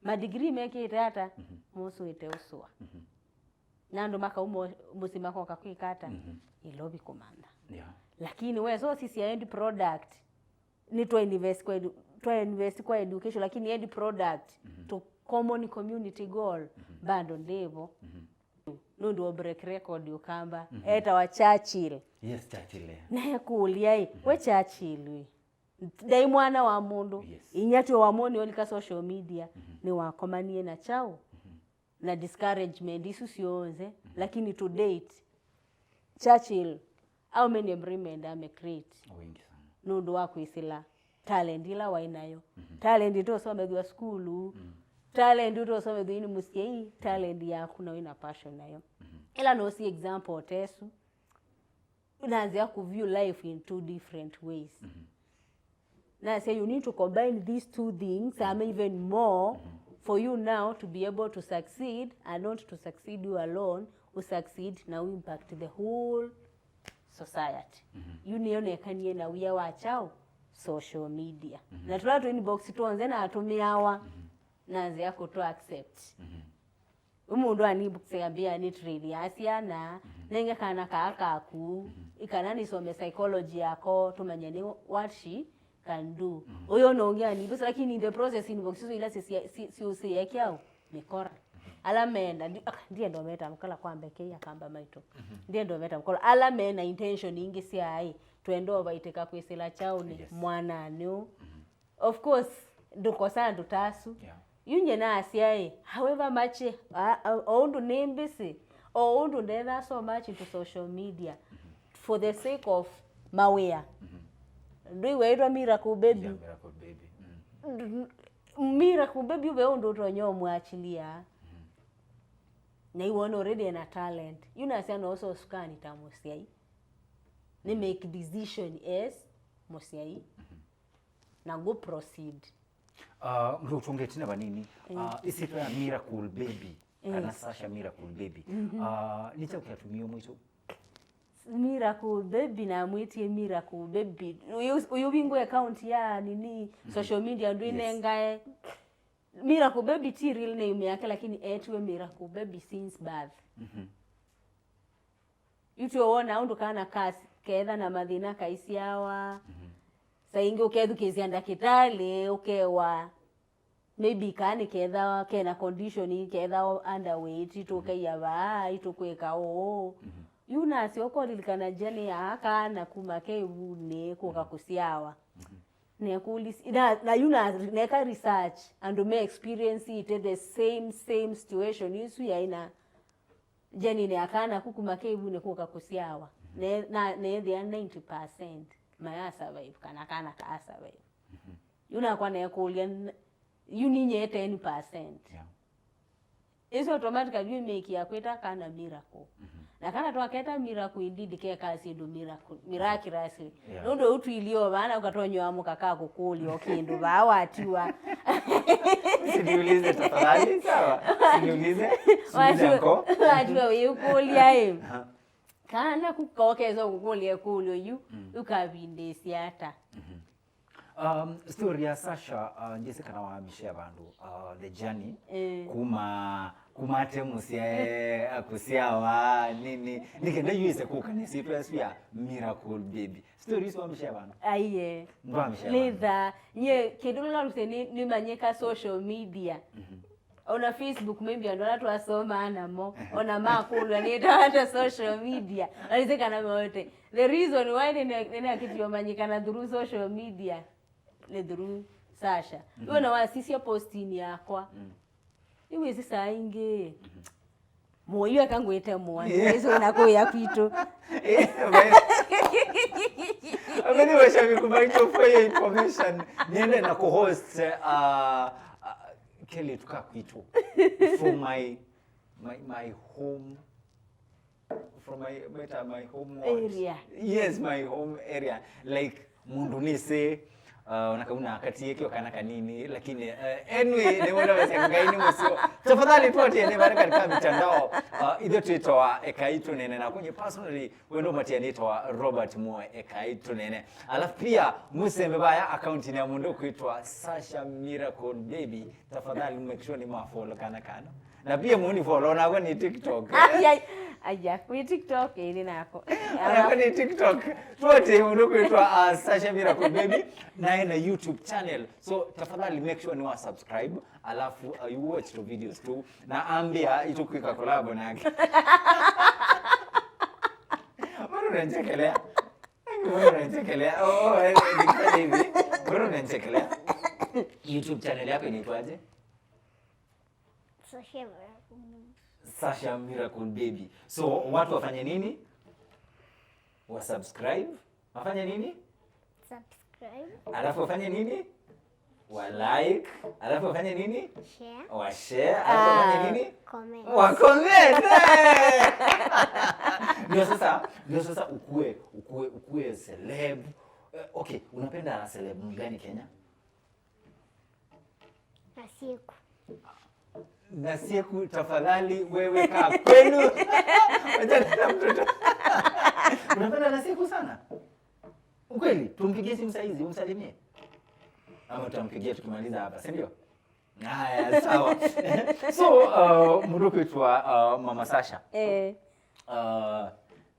Madigrii mekĩĩte ata? Mhm. Mosũĩte ũsũa. Mhm. Na andũ makauma mũsyĩ makoka kwĩka ata? Mhm. Ĩlovi kũmantha. Yeah. Lakini wesa ũsisya end product, nĩ twa invest kwa edu-, twa invest kwa education, lakini end product, mhm, to common community goal, mhm, bado ndĩvo. Mhm. Nũndũ wa break record ũkamba, mhm, etawa Churchill. Yes, Churchill, yeah. Nekũlya ĩ, mhm, we Churchill ĩ, ndaĩ mwana wa mũndũ, yes, inya twĩ wamoni olika social media, mhm, nĩwakomanie na kyaũ? Mhm. Na discouragement isu syonthe, mhm, lakini to date, Churchill, how many employment ame create? Wengi sana. Nũndũ wa kwĩsĩla talent ĩla waĩ nayo. Mhm. Talent ĩtosomethw'a sukulu, mm, talent ĩtosomethw'a nĩ mũsyai, talent yaku na wĩna passion nayo. Mhm. Ĩla nosi example tesu, nanzĩa kũ view life in two different ways. Mhm. Nasya, you need to combine these two things, mhm, and even more, mhm, for you now to be able to succeed and not to succeed you alone, u succeed na u impact the whole society. Mhm. Yu nĩyo nekanie na wia wa kyaũ? Social media. Mhm. Na tũla tũ inbox twonze natũmĩawa, mhm, nanzĩa kũtũ accept. Mhm. Ũ mũndũ anibũkĩsĩa mbĩa nĩ train ya syana, nenge kana kaa kaku, kana nĩsome psychology yako, tũmanye nĩ what she can do. Ũyũ no ũngĩ anibũkĩsĩa, lakini in the process inbox isu ila si- si- siũsĩe kyaũ, mĩkora. Ala menda, ndi- aka- ndienda ũmeta mkala kwa mbekei akamba maitũ. Ndienda ũmeta mkala. Ala mena intention ingĩ sya ĩ, twenda ũvaitĩka kwĩsĩla kyaũnĩ, yes, mwananĩ ũũ. Of course, ndũkosa andũ ta asu. Yeah. Yu nye nasya ĩ, however much, a- a- o ũndũ nĩ busy, o ũndũ ndethaa so much into social media, for the sake of mawĩa. Ndũĩ waitwa Miracle Baby. Yeah, Miracle Baby. Mm. Miracle Baby ve ũndũ ũtonya ũmwachilia. Na iwona already ena talent. Yu nasya no ũsosukani ta mũsyai. Nĩ make decision as mũsyai. Na ngũ proceed. Ah, ngũtũngĩtie na vanini. Ah, ĩsyĩtwa ya Miracle Baby, kana Sasha Miracle Baby. Ah, nĩ kyaũ kyatumie mwĩtũ? Miracle Baby, namwĩtie Miracle Baby. Ũyũ, ũyũ vingũ account ya nini, social media ndwĩnengae. Miracle Baby ti real name yake, lakini etiwe Miracle Baby since birth. Yu tyo wona ũndũ kana kas- ketha na mathĩna kaisyawa. Saa ingĩ ũkethukĩĩsya ndakĩtalĩ, ũkewa maybe kaa nĩ ketha kena condition, ketha underweight, itũkeia vaa, itũkwĩka ũũ. Yu nasya ũkolilikana journey ya kana kuma kevunĩ kũka kũsyawa. Nekũlis- na, na yu na, neka research, andũ me experience ite the same, same situation isu yaina Jenny nĩ akana kukuma kĩvunĩ kũka kũsyawa. Ne- na- neethĩa ninety percent maya survive, kana kana ka survive. Yu nakwa nekũlya, n- yu ninye ten percent. Yeah. Ĩsu automatically yu make ya kwĩta kana miracle. Na kana twaketa miracle, indeed keka syĩndũ miracle, miraculously. Yeah. Nũndũ ũtwilio vana ũkatonywa mũka ka kũkũlya o kĩndũ vaa watiwa. Usiniulize tafadhali, sawa? Usiniulize. Siulize watiwa, anko. Watiwa wĩkũlya ĩ. Aha. Kana kukokeza kũkũlya ĩkũlyo yu, mm, ũkavindĩsya ata? Mhm. Um, story ya Sasha, uh, njĩsĩ kana wamĩshare vandũ, uh, the journey, eh, kuma, kuma ate mũsyae, akũsyawa, nini, nĩ kenda yu ĩse kũka nĩ syĩtwa ĩsu ya Miracle Baby. Story isu wamĩshare vandũ? Aiye. Ndwamĩshare vandũ? Neither. Nye, kĩndũ kĩla ngalũse nĩ, nĩmanyĩka social media. Mhm. Ona Facebook, maybe andũ ala twasomaa namo, ona makũlwa nĩ ta ata social media. Nalisĩ kana mote. The reason why nĩne- nĩnakĩtie ũmanyĩkana through social media nĩ through Sasha. Mhm. Yu ona wasisya posting yakwa. Mm. Yu wĩsĩ saa ingĩ. Mhm. Mũyu eka ngwĩte mũa, yeah, wĩsĩ ona kũya kwitũ. Yeah, by- by the way, mashabiki maitũ, for your information, niende na co-host, uh, uh, Kelly tuka kwitũ. From my, my, my home, from my, my, my home ward. Area. Yes, my home area. Like, mũndũ nĩsĩ, uh, ona kauna katie kio kana kanini, lakini, uh, anyway, nĩ wona wese Ngai nĩ mũseo. Tafadhali tuatie nĩ vale katika mitandao. Uh, ithe twĩtawa Ekai Tũnene na kwenye personally, wendo matia nĩtawa Robert Moe Ekai Tũnene. Alafu pia, mũsembe vaya account ya mũndũ kwĩtwa Sasha Miracle Baby. Tafadhali make sure nĩ mafollow kana kana. Na pia mũni follow, onakwa nĩ TikTok. Ai, ai, aya, kwĩ TikTok ĩrĩ nako. Onakwa nĩ TikTok. Tuote mũndũ kwĩtwa, uh, Sasha Miracle Baby, na ena YouTube channel. So, tafadhali make sure nĩ wa subscribe, alafu, uh, you watch the videos too. Na ambia, itũkwĩka collab nake. Mbona unanichekelea? Mbona unanichekelea? Oh, oh, eh, eh, nikifanya hivi. Mbona unanichekelea? YouTube channel yako inaitwaje? Sasha Miracle Baby. Sasha Miracle Baby. So, watu wafanye nini? Wa subscribe. Wafanye nini? Subscribe. Alafu wafanye nini? Wa like. Alafu wafanye nini? Share. Wa share. Alafu wafanye nini? Comment. Wa comment. Eh! Ndio sasa, ndio sasa ukue, ukue, ukue celeb. Eh, okay, unapenda celeb mgani Kenya? Nasieku. Nasieku, tafadhali, wewe kaa kwenu. Wachana na mtoto. Unapenda Nasieku sana? Ukweli, tumpigie simu saa hizi, umsalimie. Ama tutampigia tukimaliza hapa, si ndio? Aya, sawa. So, uh, mũndũ kwĩtwa, uh, Mama Sasha. Eh, Uh,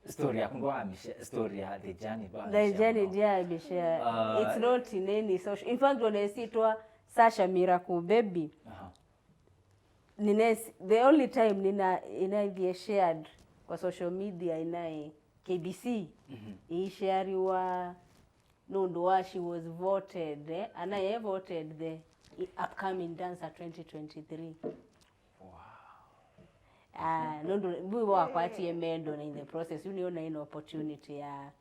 story yaku ndwaamisha, story ya the journey the journey ndiamishare. Uh, It's not in any social. In fact, ona ĩsyĩtwa Sasha Miracle Baby. Aha. Nines, the only time nina inaithie shared kwa social media inaĩ K B C. Iisharewa nũndũ wa she was voted, eh, ana ye voted the upcoming dancer twenty twenty-three. Ah, nũndũ mbui wakwatie mendo na in the process, you know, na ina opportunity ya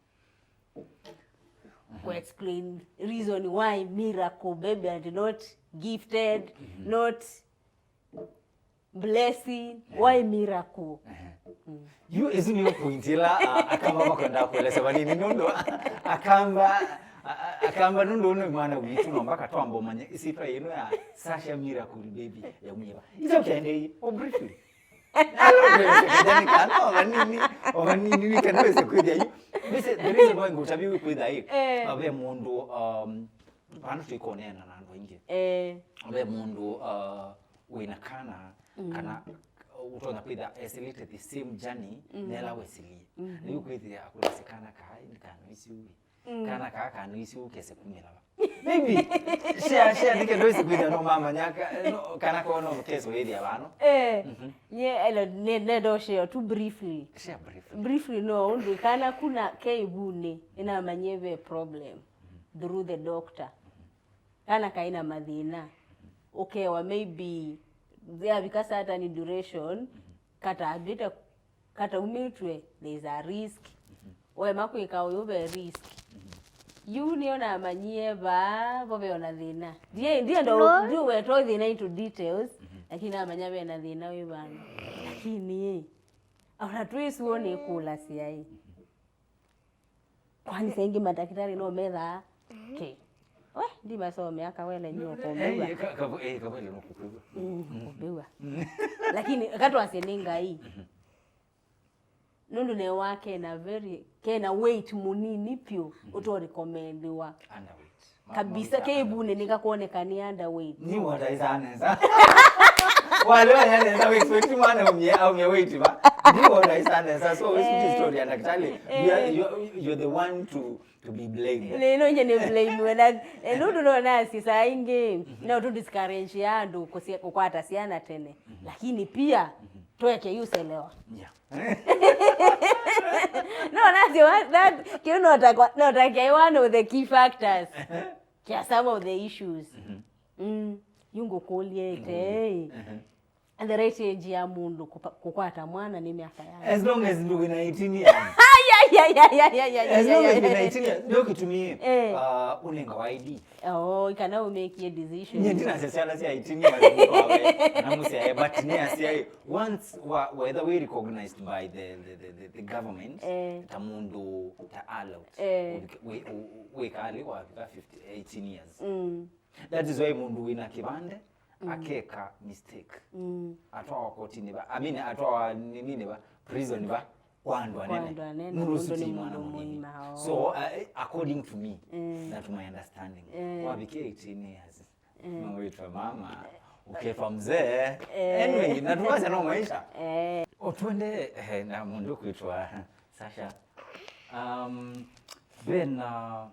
ku explain reason why Miracle Baby and not Gifted, not Blessing, why Miracle. Yu ĩsu nĩyo point ĩla, uh, Akamba makwenda kũelesya vanini nũndũ Akamba, uh, Akamba nũndũ nĩ mwana witũ, no mpaka twamba ũmanye ĩsyĩtwa yĩno ya Sasha Miracle Baby yaumie va. It's okay, ndei, o briefly. Nalo ndĩ kajani kana o vanini, o vanini, we can always kwĩthĩa yu. This is the reason why ngũtavya we kwĩthĩa yu. Eh. Ave mũndũ, um, vandũ tũikoneana na andũ aingĩ. Eh, Ve mũndũ, uh, wĩna kana, kana ũtonya kwĩtha esĩlĩte the same journey nela wesĩlie. Rĩu kwĩthĩa akũlasya kana kaa, ĩndĩ kana isu kana kaa kana isu kese kumĩla va. Maybe share, share nike ndwĩsĩ kwĩthĩa no mamanya ka-, no, kana ko no kese wĩthĩa vano. Eh, nye elo ne ne do share too briefly. Share briefly. Briefly no, ũndũ kana kuna keivunĩ inamanyie ve problem through the doctor. Kana kaina mathĩna. Ũkewa maybe yavika certain duration, kata ambĩte, kata umĩtw'e, there is a risk. Wema kwĩka ũyũ ve risk. Yu nĩyo namanyie vaa vo ve ona thĩna. Ndiye, ndiye ndo, ndiye wetwa thĩna into details, lakini namanya ve na thĩna wĩ vandũ. Lakini, ona twĩsuo nĩ kũlasya ĩ. Kwani saa ingĩ matakĩtarĩ no methaa ke we ndimasomea kawele nyuo kũmbĩwa. Eh, ka-, ka-, eh, kawele no kũkwĩw'a. Kũmbĩwa. Lakini katwasye nĩ Ngai. Nũndũ newa kena very, kena weight mũnini pyũ ũtorekomendiwa. Underweight. Kabisa, keivunĩ nĩkakuoneka nĩ underweight. Ni wataisa nesa. Wale wanya nesa, we expect mwana umie au mie weight ba. Ni wataisa nesa. So we speak story ya daktari. You are, you are, you're the one to, to be blamed. Nĩ no nye nĩ blame wena. Eh, nũndũ no nasi saa ingĩ no tu discourage ya andũ kũsia-, kũkwata syana tene. Lakini pia tweke yuselewa. Yeah. No, that's your, that, you know, that, no, that is one of the key factors. Kia some of the issues. Mm. Yungo kulie ite. And the right age ya mũndũ kũpa-, kũkwata mwana nĩ miaka ya. As long as ndu wina eighteen years. Ay, ay, ay, ay, ay, ay, ay, As long as ay, wina ay. eighteen years. Ndio kitumie. Eh. Uh, unenga wa I D. Oh, kana umekie decision. Nye ndinasya syana sya eighteen years mukwawe na musyae, but ni asyae once wa, whether we recognized by the, the, the, the, the government, Eh. Ta mundu ta adult, Eh. we, we, we kali wa fika fifty, eighteen years. Mm. That is why mundu wina kibande akeka mistake. Mm. Atwawa kotini ba, I mean, atwawa nini ba, prison ba, kwa andũ anene. Kwa andũ anene, Nũndũ nũndũ ũsu nĩ ti mũndũ mwana mũnini. Mũima, oo. So, uh, according to me, Mm. na to my understanding, Mm. wavikia eighteen years, no wĩtwe mama, uketwa mzee. Eh. Anyway, na tuwaze no maisha. Eh. O twende, eh, na mũndũ kwĩtwa Sasha. Um, vena,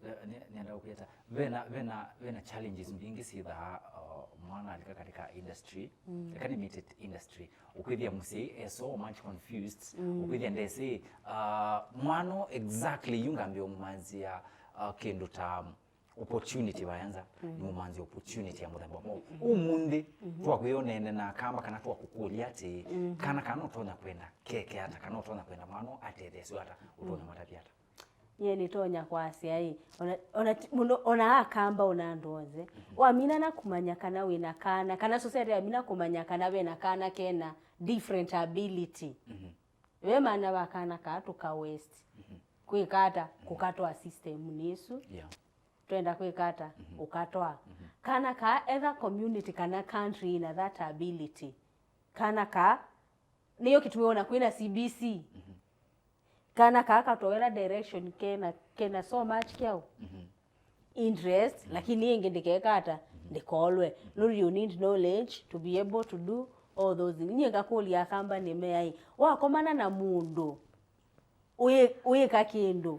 eh, nĩ-, nĩenda kwĩta, vena, vena, vena challenges mbingĩ syĩthaa, uh, mwana alika katika industry, mm, eka nĩmĩte industry. Ũkwĩthĩa mũsyai e so much confused, mm, ũkwĩthĩa ndesĩ, uh, mwana exactly yu ngambĩa ũmũmanzĩa, uh, kĩndũ ta opportunity vayanza, mm, nĩũmanzĩa opportunity ya mũthemba mwaũ. Mm. Ũmũnthĩ, mm-hmm, twakwĩonene na kamba kana twakũkũlya atĩ, mm-hmm, kana kana ũtonya kwenda keke ata, kana ũtonya kwenda mwana atetheeswe ata, ũtonya, mm, matavya ata? Nyie nĩtonya kwasya ĩ, ona, ona ti-, mũno, ona akamba ona andũ onthe. Mm-hmm. Wamina na kũmanya kana wĩna kana, kana society yamina kũmanya kana vena kana kena different ability. Mm-hmm. Ve mana va kana kaa tũka waste. Mm-hmm. Kwĩka ata, mm-hmm, kũkatwa system nĩ ĩsu. Yeah. Twenda kwĩka ata, mm-hmm, ũkatwa. Mm-hmm. Kana kaa etha community kana country ina that ability. Kana kaa, nĩyo kĩtumi wona kwĩna C B C. Mm-hmm. Kana kaa katowela direction kena, kena so much kyaũ. Mm-hmm. Interest, mm-hmm, lakini ĩngĩ ndĩkeka ata, mm-hmm, ndĩkolwe. No, you need knowledge to be able to do all those things. Nyie ngakũlya Akamba nĩmeai, wakomana na mũndũ ũyĩ- ũyĩka kĩndũ,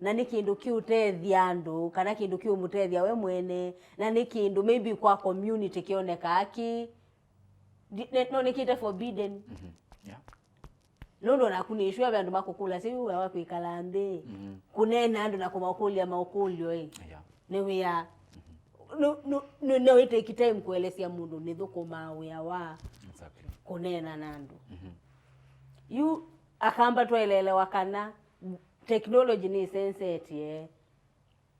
na nĩ kĩndũ kĩũtethya andũ, kana kĩndũ kĩũmũtethya we mwene, na nĩ kĩndũ maybe kwa community kĩonekaa kĩ, ndi- ne- no nĩkĩte forbidden. Yeah. Nũndũ onaku nĩ sure ve andũ makũkũlasya yu wĩa wa kwĩkala nthĩ, kũneena andũ na kũmakũlya maũkũlyo ĩ. Yeah. Nĩ wĩa. No- no- no- no it take time kũelesya mũndũ nĩthũkũmaa wĩa wa Exactly. kũneena na andũ. Yu Akamba twaeleelewa kana technology nĩsensetye,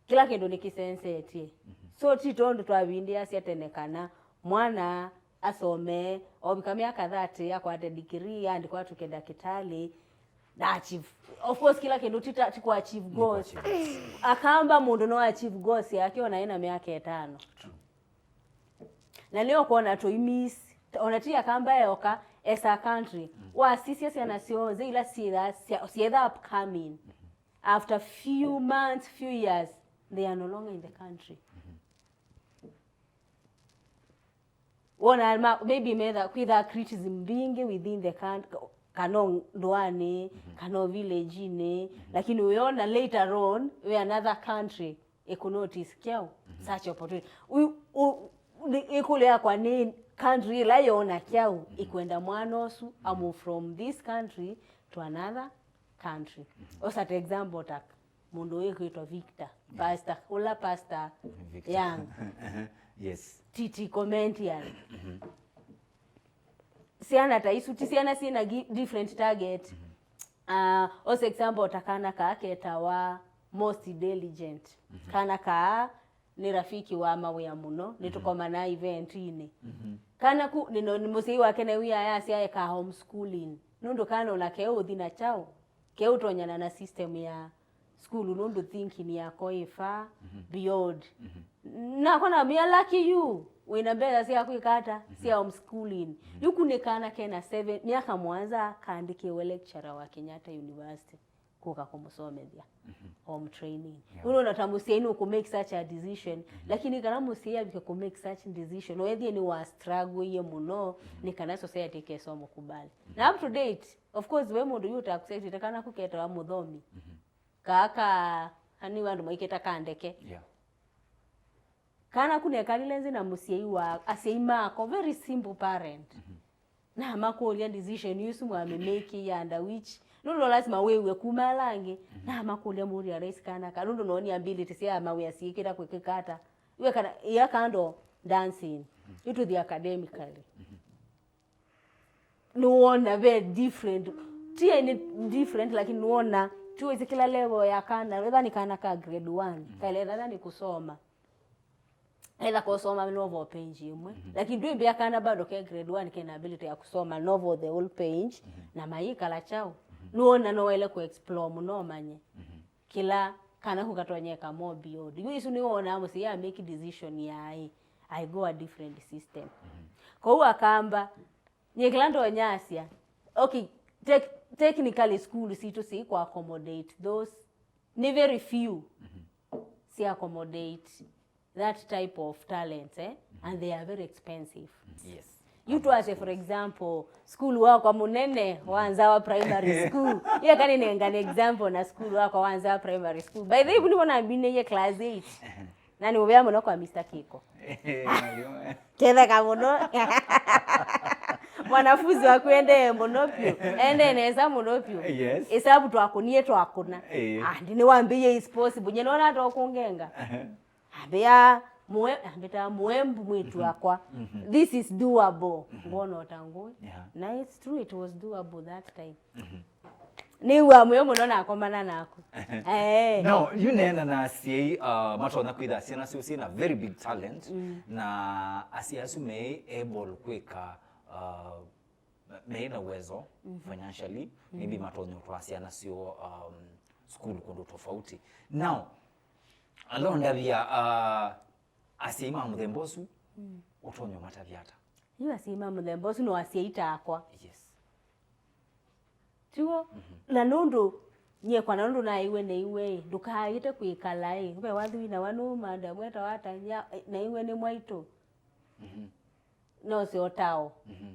kĩla kĩndũ nĩkĩsensetye. So ti tondũ twavindĩasya tene kana mwana asome, ovika myaka thirty, akwate degree, aandĩkwa atw'ĩke ndakĩtalĩ, na achieve. Of course, kĩla kĩndũ ti ta- ti kũ achieve goals. Akamba mũndũ no achieve goals yake ona ena myaka ĩtano. Na nĩyo kwona tũimiss, ona ti Akamba eoka, as a country. Wasisya syana syonthe ila syĩtha- sya- syetha upcoming, after few months, few years, they are no longer in the country. Wona ma- maybe metha kwĩtha criticism mbingĩ within the country, kana o ndũanĩ, kana o village-inĩ, lakini ũyona later on we another country ĩkũnotice kyaũ, such opportunity. U- u- nĩ- ĩkũlyo yakwa nĩ country ĩla yona kyaũ ĩkwenda mwana ũsu amove from this country to another country. Osa ta example ta mũndũ ũyũ kwĩtwa Victor, pastor, ũla pastor Victor. Young, Yes. T T Comedian. Syana ta isu ti syana syĩna gi- different target. Uh, osa example ta kana kaa ketawa Most Diligent. Kana kaa nĩ rafiki wa mawĩa mũno, nĩtũkomanaa event-inĩ. Kana ku nĩ no- nĩ mũsyai wake newĩa yasya eka homeschooling. Nũndũ kana ona keũthi na kyaũ, keũtonyana na system ya sukulu, nũndũ thinking yako ĩ far beyond. Nakwa namwĩa, lucky you, wĩna mbesa sya kwĩka ata, sya homeschooling. Yu ku nĩ kana kena seven, myaka mũonza, kaandĩkĩwe lecturer wa Kenyatta University kũka kũmũsomethya home training. Ũnona ta mũsyai nũkũ make such a decision, lakini kana mũsyai avike kũ make such decision, wethie nĩ wa struggle mũno, nĩ kana society ĩkesa ũmũkubali. Na up to date, of course, we mũndũ yu ũtakusetite kana kũketawa mũthomi. Kaka, ani andũ maikĩta ka ndeke. Yeah. Kana ku nekalile nzĩ na mũsyai wa asyai mako, very simple parent. Namakũlya decision isu mwamĩmake under which. Nũndũ no lazima wĩw'e kuma ala angĩ. Namakũlya mũria raisi kana ka. Nũndũ nonia ability sya mawĩa syĩkĩta kwĩkĩka ata. Iwe kana, ia kando dancing. Yu tũthi academically. Nĩwona ve different. Ti any different, lakini nĩwona tuwezi kila level ya kana. Etha nĩ kana ka grade one. Kaile etha nĩ kusoma. Etha kusoma novel page ĩmwe. Lakini ndwĩmbĩa kana bado ke grade one kena ability ya kusoma novel the whole page. Na mayĩkala chao. Nĩwona no waile ku explore mũno ũmanye kĩla kana kũkatonyeka more beyond. Yu isu nĩwonaa mũsyai a make decision ya, "I, I go a different system." Kwoou Akamba, nyie kĩla ndonyasya, okay, tec- technically school sitũ si ku accommodate those, nĩ very few si accommodate that type of talents, eh? And they are very expensive. Yes. Yu twasye, for example, sukulu wakwa mũnene wa Nzawa Primary School. Ye kani nengane example na sukulu wakwa wa Nzawa Primary School. By the way, nĩvo nambinĩie class eight. Na nĩ ũvea mũno kwa Mister Kiko. Ketheka mũno. Mwanafunzi waku endee mũno piũ. Endee nesa mũno piũ. Yes. Isabu twakũnie twakũna. Eh. Andi nĩwambĩie is possible. Nye nona tokũngenga. Ambĩa mwe- ambĩta mwembu mwĩtu wakwa, this is doable. Ngona ũta ngũĩ. Yeah. Na it's true, it was doable that time. Nĩw'a mũyo mũno nakomana naku. Eh. No, yu neena na asyai uh, matonya kwĩtha syana syoo syĩna very big talent, na asyai asu me able kwĩka uh, me na uwezo financially, maybe matonya ũtwaa syana syoo um, school kũndũ tofauti. Now, alondavya uh, asyai ma mũthemba ũsu ũtonya ũmatavya ata? Yu asyai ma mũthemba ũsu no asyai takwa. Yes. Tiw'o? Na nũndũ Nyie kwana ũndũ naĩwe nĩiwe ĩ, ndũkaaĩte kwĩkala ĩ. Ve wathi wĩna wa nũũ, madam wetawa ata, nya-, nĩiwe nĩ mwaitũ. Mhm. No syo tao. Mhm.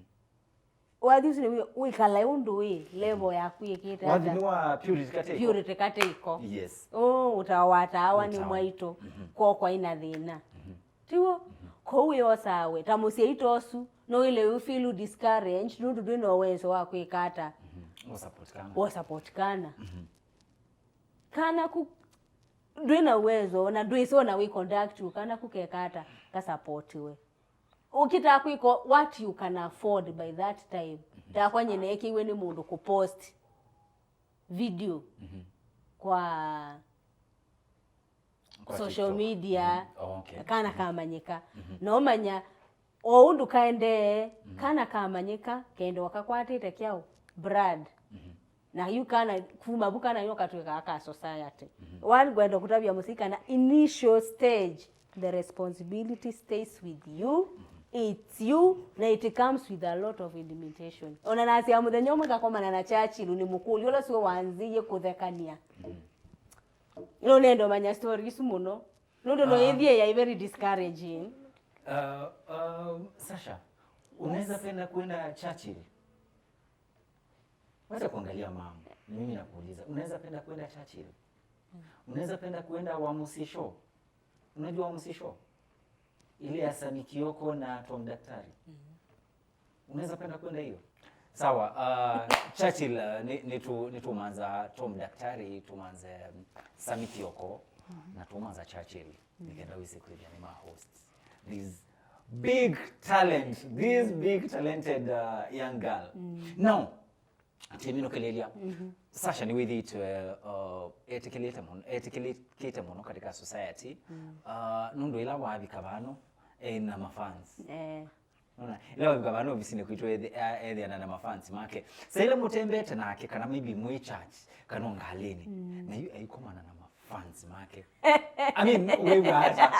Wathi ũsu nĩ wĩ-, wĩkala ũndũ wĩ, level yaku ĩkĩte wathi ata? Nĩ wa Purity Kateiko. Purity Kateiko. Yes. Oh, ũtao wataawa nĩ ũtao. Mwaitũ. Mhm. Kwokwa ina thĩna. Mhm. Tiw'o? Mhm. Kwoou wĩosaa we, ta mũsyai ta ũsu, no wĩle you feel discouraged, nũndũ ndwĩ na ũwezo wa kwĩka ata? Mhm. Wa support kana. Wa support kana. Mhm. Kana ku ndwĩ na uwezo, na ndwĩsĩ ona wĩ conduct, kana ku keka ata, ka support we. Ũkĩtaa kwĩka what you can afford by that time. Mhm. Takwa nyie neekĩiwe nĩ mũndũ kũ post video. Mhm. Kwa kwa social TikTok. Media, mhm. Oh, okay. Kana kamanyĩka. Mhm. No manya, o ũndũ kaendee, mhm, kana kamanyĩka, kendo wakakwatĩte kyaũ? Brad. Mhm. Na yu kana, kuma vu kana yu katwĩkaa ka society. Mhm. One, ngwenda kũtavya mũsyai kana initial stage, the responsibility stays with you. Mhm. It's you, na it comes with a lot of limitation. Ona nasya mũthenya ũmwe ngakomana na Churchill, nĩ mũkũlyo ũla sio wanzĩie kũthekania. Mhm. No nenda ũmanya story isu mũno. Nũndũ no, ah, ĩthiĩ yaĩ very discouraging. Uh, uh, Sasha, unaweza penda kwenda Churchill? Wacha kuangalia mambo. Ni mimi nakuuliza, unaweza penda kwenda Churchill? Mm. Unaweza penda kwenda Wamusi Show? Unajua Wamusi Show? Ile ya Sami Kioko na Tom Daktari? Mm. Unaweza penda kwenda hiyo? Sawa, uh, Churchill, uh, nĩ, nĩtũ-, nĩtũmanza Tom Daktari, tũmanze, um, Sami Kioko, mhm, na tũmanza Churchill. Mhm. Nĩkenda wĩsĩ kwĩthĩa nĩ ma hosts. This big talent, this big talented, uh, young girl. Mm. Now, tũminũkĩlĩlya. Mhm. Sasha nĩwĩthĩĩtwe, uh, etĩkĩlĩte mũno, etĩkĩlĩkĩte mũno katika society. Mm. Uh, nũndũ ĩla wavika vano, ena mafans. Eh. Nona, ĩla wavika vano ovisinĩ kwitũ ethi-, a-, ethiana na mafans make. Sa ĩla mũtembete nake, kana maybe mwĩ church, kana o ngalĩnĩ, mm, na yu aikomana na mafans make. I mean, wĩw'a ata?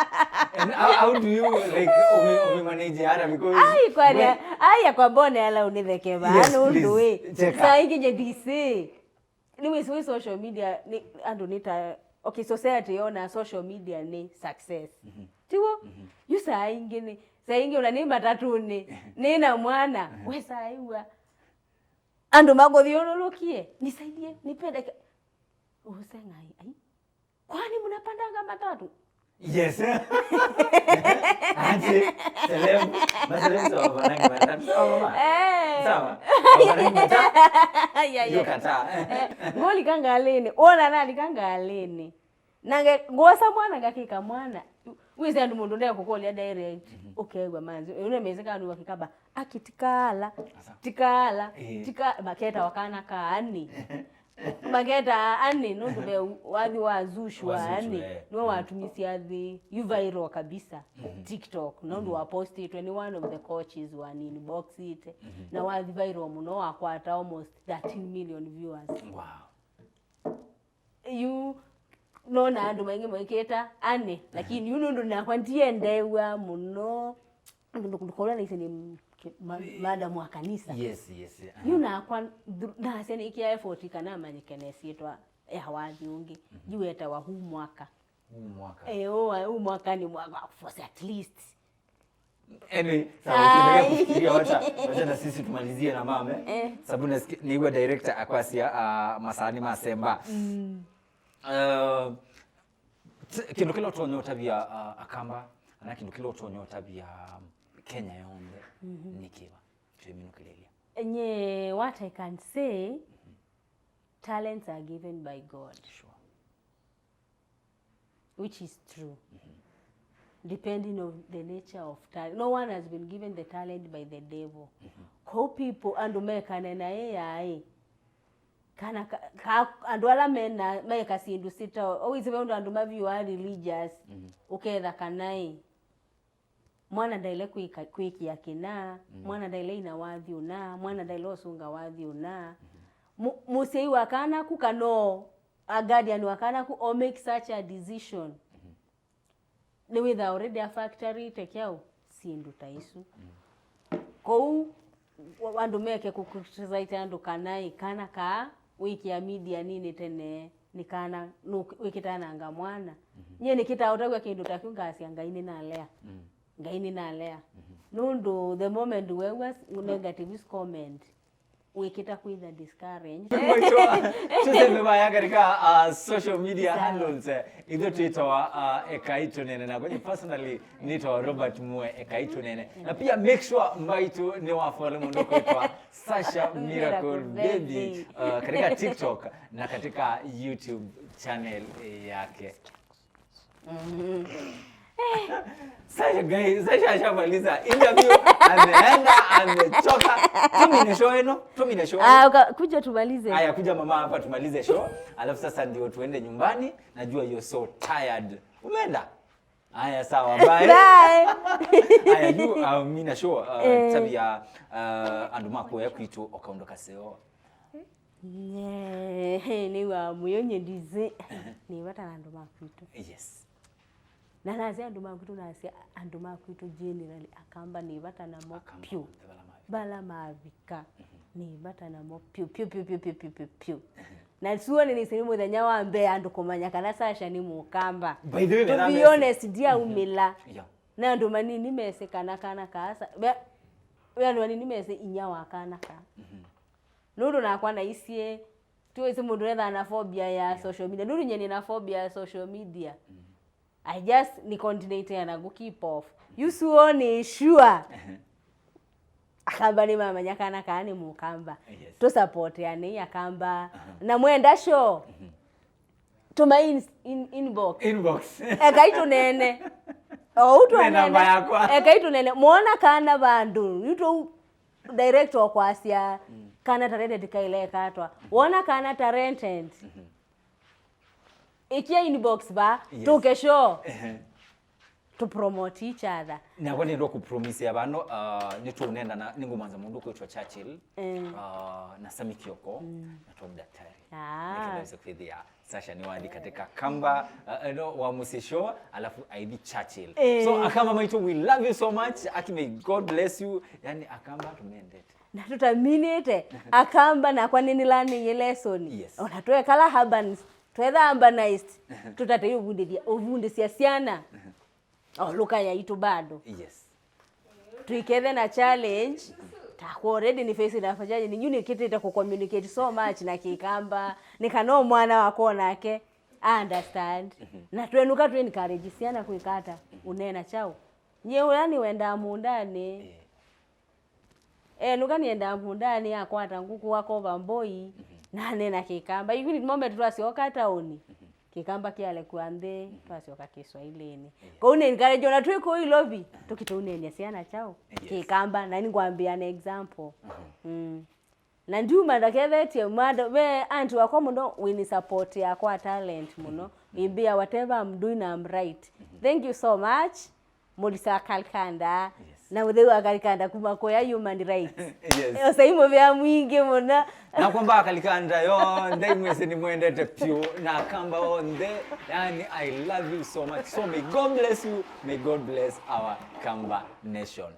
And how, how do you, like, ũmi-, ũmi manage ata? Because ai, kwaria, we- ai, akwa mbone ala unitheke vano, yes, ũndũ please, ĩ. Cheka. Saa ingĩ nye D C. Nĩwĩsĩ wĩ social media, nĩ, andũ nĩ ta, okay, society yona social media nĩ success. Mhm. Tiw'o? Mhm. Yu saa ingĩ nĩ, saa ingĩ ona nĩ matatũnĩ, nĩ na mwana, mhm, we saa iwa. Andũ makũthiũrũrũkie, "Nisaidie, nipende ke-," Ũseng'ai, ai. "Kwani mnapandanga matatu?" Yes. Aje, celeb, ma celeb sawa, wanangi matatu. Sawa, mama. Eh. Sawa. Wanangi matatu. Ya, ya. Hiyo kataa. Eh, ngolika ngalĩnĩ. Ona nalika ngalĩnĩ. Nange, ngosa mwana ngakĩka mwana. Wĩsĩ andũ mũndũ ndekũkũlya direct. Mhm. Ũkew'a manzi. Ũne mezi kanu wakikaba. Aki tikaala. Asa. Tikaala. Eh. Tika-, maketa wakana kaani. Maketa ani, nũndũ ve wathi wa Zuchu wa ani, eh, nĩwe watumisye athi yu viral kabisa. Mhm. TikTok, nũndũ, mhm, wa postitwe nĩ one of the coaches wa nini boxite. Mhm. Na wathi viral mũno, wakwata almost thirteen million viewers. Wow. Yu nona andũ maingĩ maikĩta ani, lakini yu nũndũ nakwa ndiendeew'a mũno. Ndũkũla naise nĩ m-, ki-, ma-, madam wa kanisa. Yes, yes, aha. Yu nakwa ndũ-, nasya nĩkĩa effort kana amanyĩke na syĩtwa ya wathi ũngĩ. Mhm. Yu wetawa huu mwaka. Huu mwaka. Eh, huu, huu mwaka ni mwaka wa kuforce at least. Anyway, sawa, ai, ukiendelea kufikiria, wacha, wacha na sisi tumalizie na mama, eh. Eh. Sababu nasikia, nĩw'a director akwasya, ah, masaa nĩmasemba. Mm. Uh, t-, kĩndũ kĩla ũtonya ũtavya, uh, Akamba, kana kĩndũ kĩla ũtonya ũtavya Kenya yonthe, mhm, nĩ kĩva? Twĩminũkĩlĩlya. Nye, what I can say, mhm, talents are given by God. Sure. Which is true. Mhm. Depending on the nature of talent. No one has been given the talent by the devil. Mhm. Kwoou people, andũ mekane na ĩ yaĩ. Kana ka, ka, andũ ala mena, meka syĩndũ sita, always ve ũndũ andũ maviũa religious, mhm, ũketha kana ĩ, mwana ndaile kwĩka, kwĩkĩa kĩna, mm, mwana ndaile ina wathi ũna, mwana ndaile ũsũnga wathi ũna. Mhm. Mu-, mũsyai wa kana ku kana o, a guardian wa kana ku o make such a decision. Mhm. Nĩwĩthaa already a factorĩte kyaũ syĩndũ ta isu. Mm. Kwoou, wa-, andũ meke kũ criticize andũ kana ĩ, kana kaa wĩkĩa media nini tene, nĩ kana, nũ-, wĩkĩtananga mwana. Nyie nĩkĩtaa ũtavw'a kĩndũ ta kĩu, ngasya, "Ngai nĩnalea." Ngai nĩnalea. Nũndũ the moment weew'a s-, negative comment, wĩkĩta kwĩtha discouraged. Mwisho, tuseme vaya katika, uh, social media handles, eh, ithu twitawa, uh, Ekai Tunene, na kwenye personally nitawa Robert Mue, Ekai Tunene. Na pia make sure mbaitu nĩ wa follow mũndũ kwitwa Sasha Miracle Baby, uh, katika TikTok na katika YouTube channel yake. Sasha, guys, Sasha ashamaliza interview, ameenda, amechoka. Tumine show eno, tumine show. Ah, uka-, kuja tumalize. Aya, kuja mama hapa tumalize show. Alafu sasa ndio tuende nyumbani. Najua you're so tired. Umeenda? Aya, sawa, bye. Bye. Aya, you, uh, mina show, uh, tabia, uh, andũ makuoya kwitũ o kaũndũ kaseo. Nye, nĩw'a mũyo nye ndizĩ. Nĩ vata na andũ ma kwitũ. Yes. Na nasya andũ ma kwitũ, nasya andũ ma kwitũ generally, Akamba nĩ vata namo. Akamba vyũ. Onthe vala mavika. Vala mavika. Nĩ vata namo vyũ, vyũ, vyũ. Na sure nĩ nĩsĩ nĩ mũthenya wa mbee andũ kũmanya kana Sasha nĩ Mũkamba. By the way, to be honest, ndiaumĩla. Yeah. Na andũ manini mesĩ kana kana kaasa. Ve, ve andũ manini mesĩ inya wa kana kaa. Nũndũ nakwa naisye, tiwĩsĩ mũndũ ethaa na phobia ya social media. Nũndũ nye nĩna phobia ya social media. I just nĩ coordinate na go keep off. You sure nĩ sure. Akamba nĩmamanya kana kaa nĩ Mũkamba. Yes. Tũsupporteanei Akamba. Na mwenda show. Tũma in, in, inbox. Inbox. Ekai Tunene. O, ũtũnene. Nĩ namba yakwa. Ekai Tunene. Mwona kana vandũ. Yu tũ direct o kwasya kana talented kailekatwa. Wona kana talented. Ikia inbox va, yes, tũke show. Ehe. To promote each other. Nakwa nĩendwa kũpromisea vano, uh, nĩtũũnenda na nĩngũmanza mũndũ kwĩtwa Churchill, uh, na Sami Kioko, na Tom Daktari. Ah. Nĩkenda wĩse kwĩthĩa Sasha nĩwathi katika Kamba, uh, no, wa Mũsyĩ Show, alafu aithi Churchill. Eh. So, Akamba maitũ, we love you so much. Aki, may God bless you. Yani, Akamba tũmendete. Na tũtaminĩte, Akamba nakwa nĩnĩlanĩie lesson. Yes. Ona twekala urbans, twetha urbanized, tũtate ũvundĩthya, ũvundĩsya syana. O lũka yaitũ bado. Yes. Tũikethe na challenge, takwa already nĩ facing na challenge, yu nĩkĩtĩte kũ communicate so much na Kĩkamba, nĩ kana o mwana wakwa onake a understand. Na twenũka tũ encourage syana kwĩka ata, ũneena kyaũ. Nyie ũla nĩwendaa mũũndanĩ. Eh. Enũka nĩendaa mũũndanĩ, akwata ngũkũ, akova mboi, na aneena Kĩkamba. Yu nĩ moment twasyoka taoni, Kĩkamba kĩalekwa nthĩ, twasyoka Kĩswailĩnĩ. Kwoou nĩ encourage ona twĩ kũu Ilovi, tũkĩtũneenya syana kyaũ, yes, Kĩkamba, na nĩngwambĩa an example. Mm. Na ndiuma ndakethetye mado, ve aunty wakwa mũno, wĩnĩ support yakwa talent mũno. Imbĩa whatever I'm doing, I'm right. Thank you so much. Mũlisa wa Kalikanda. Yes. Na mũtheu wa Kalikanda kuma kũya human rights. Yes. Osai mũvea mwingĩ mũno. Nakwamba Kalikanda yonthe, imwĩsĩ nĩmwendete vyũ, na Akamba onthe, yani, I love you so much. So may God bless you, may God bless our Kamba nation.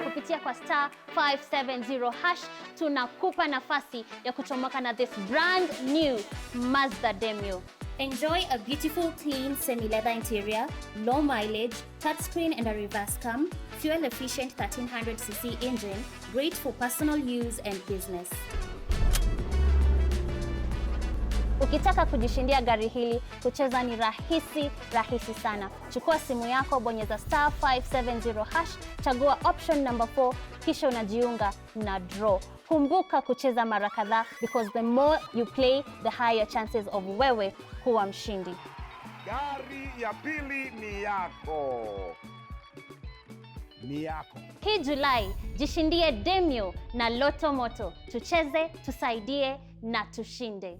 Kupitia kwa star five seven zero hash, tunakupa nafasi ya kuchomoka na this brand new Mazda Demio. Enjoy a beautiful, clean, semi-leather interior, low mileage, touchscreen and a reverse cam, fuel-efficient thirteen hundred C C engine, great for personal use and business. Ukitaka kujishindia gari hili, kucheza ni rahisi, rahisi sana. Chukua simu yako, bonyeza star five seven zero hash, chagua option number four, kisha unajiunga na draw. Kumbuka kucheza mara kadhaa, because the more you play, the higher chances of wewe kuwa mshindi. Gari ya pili ni yako. Ni yako. Hii Julai, jishindie Demio na Lotto Moto. Tucheze, tusaidie na tushinde.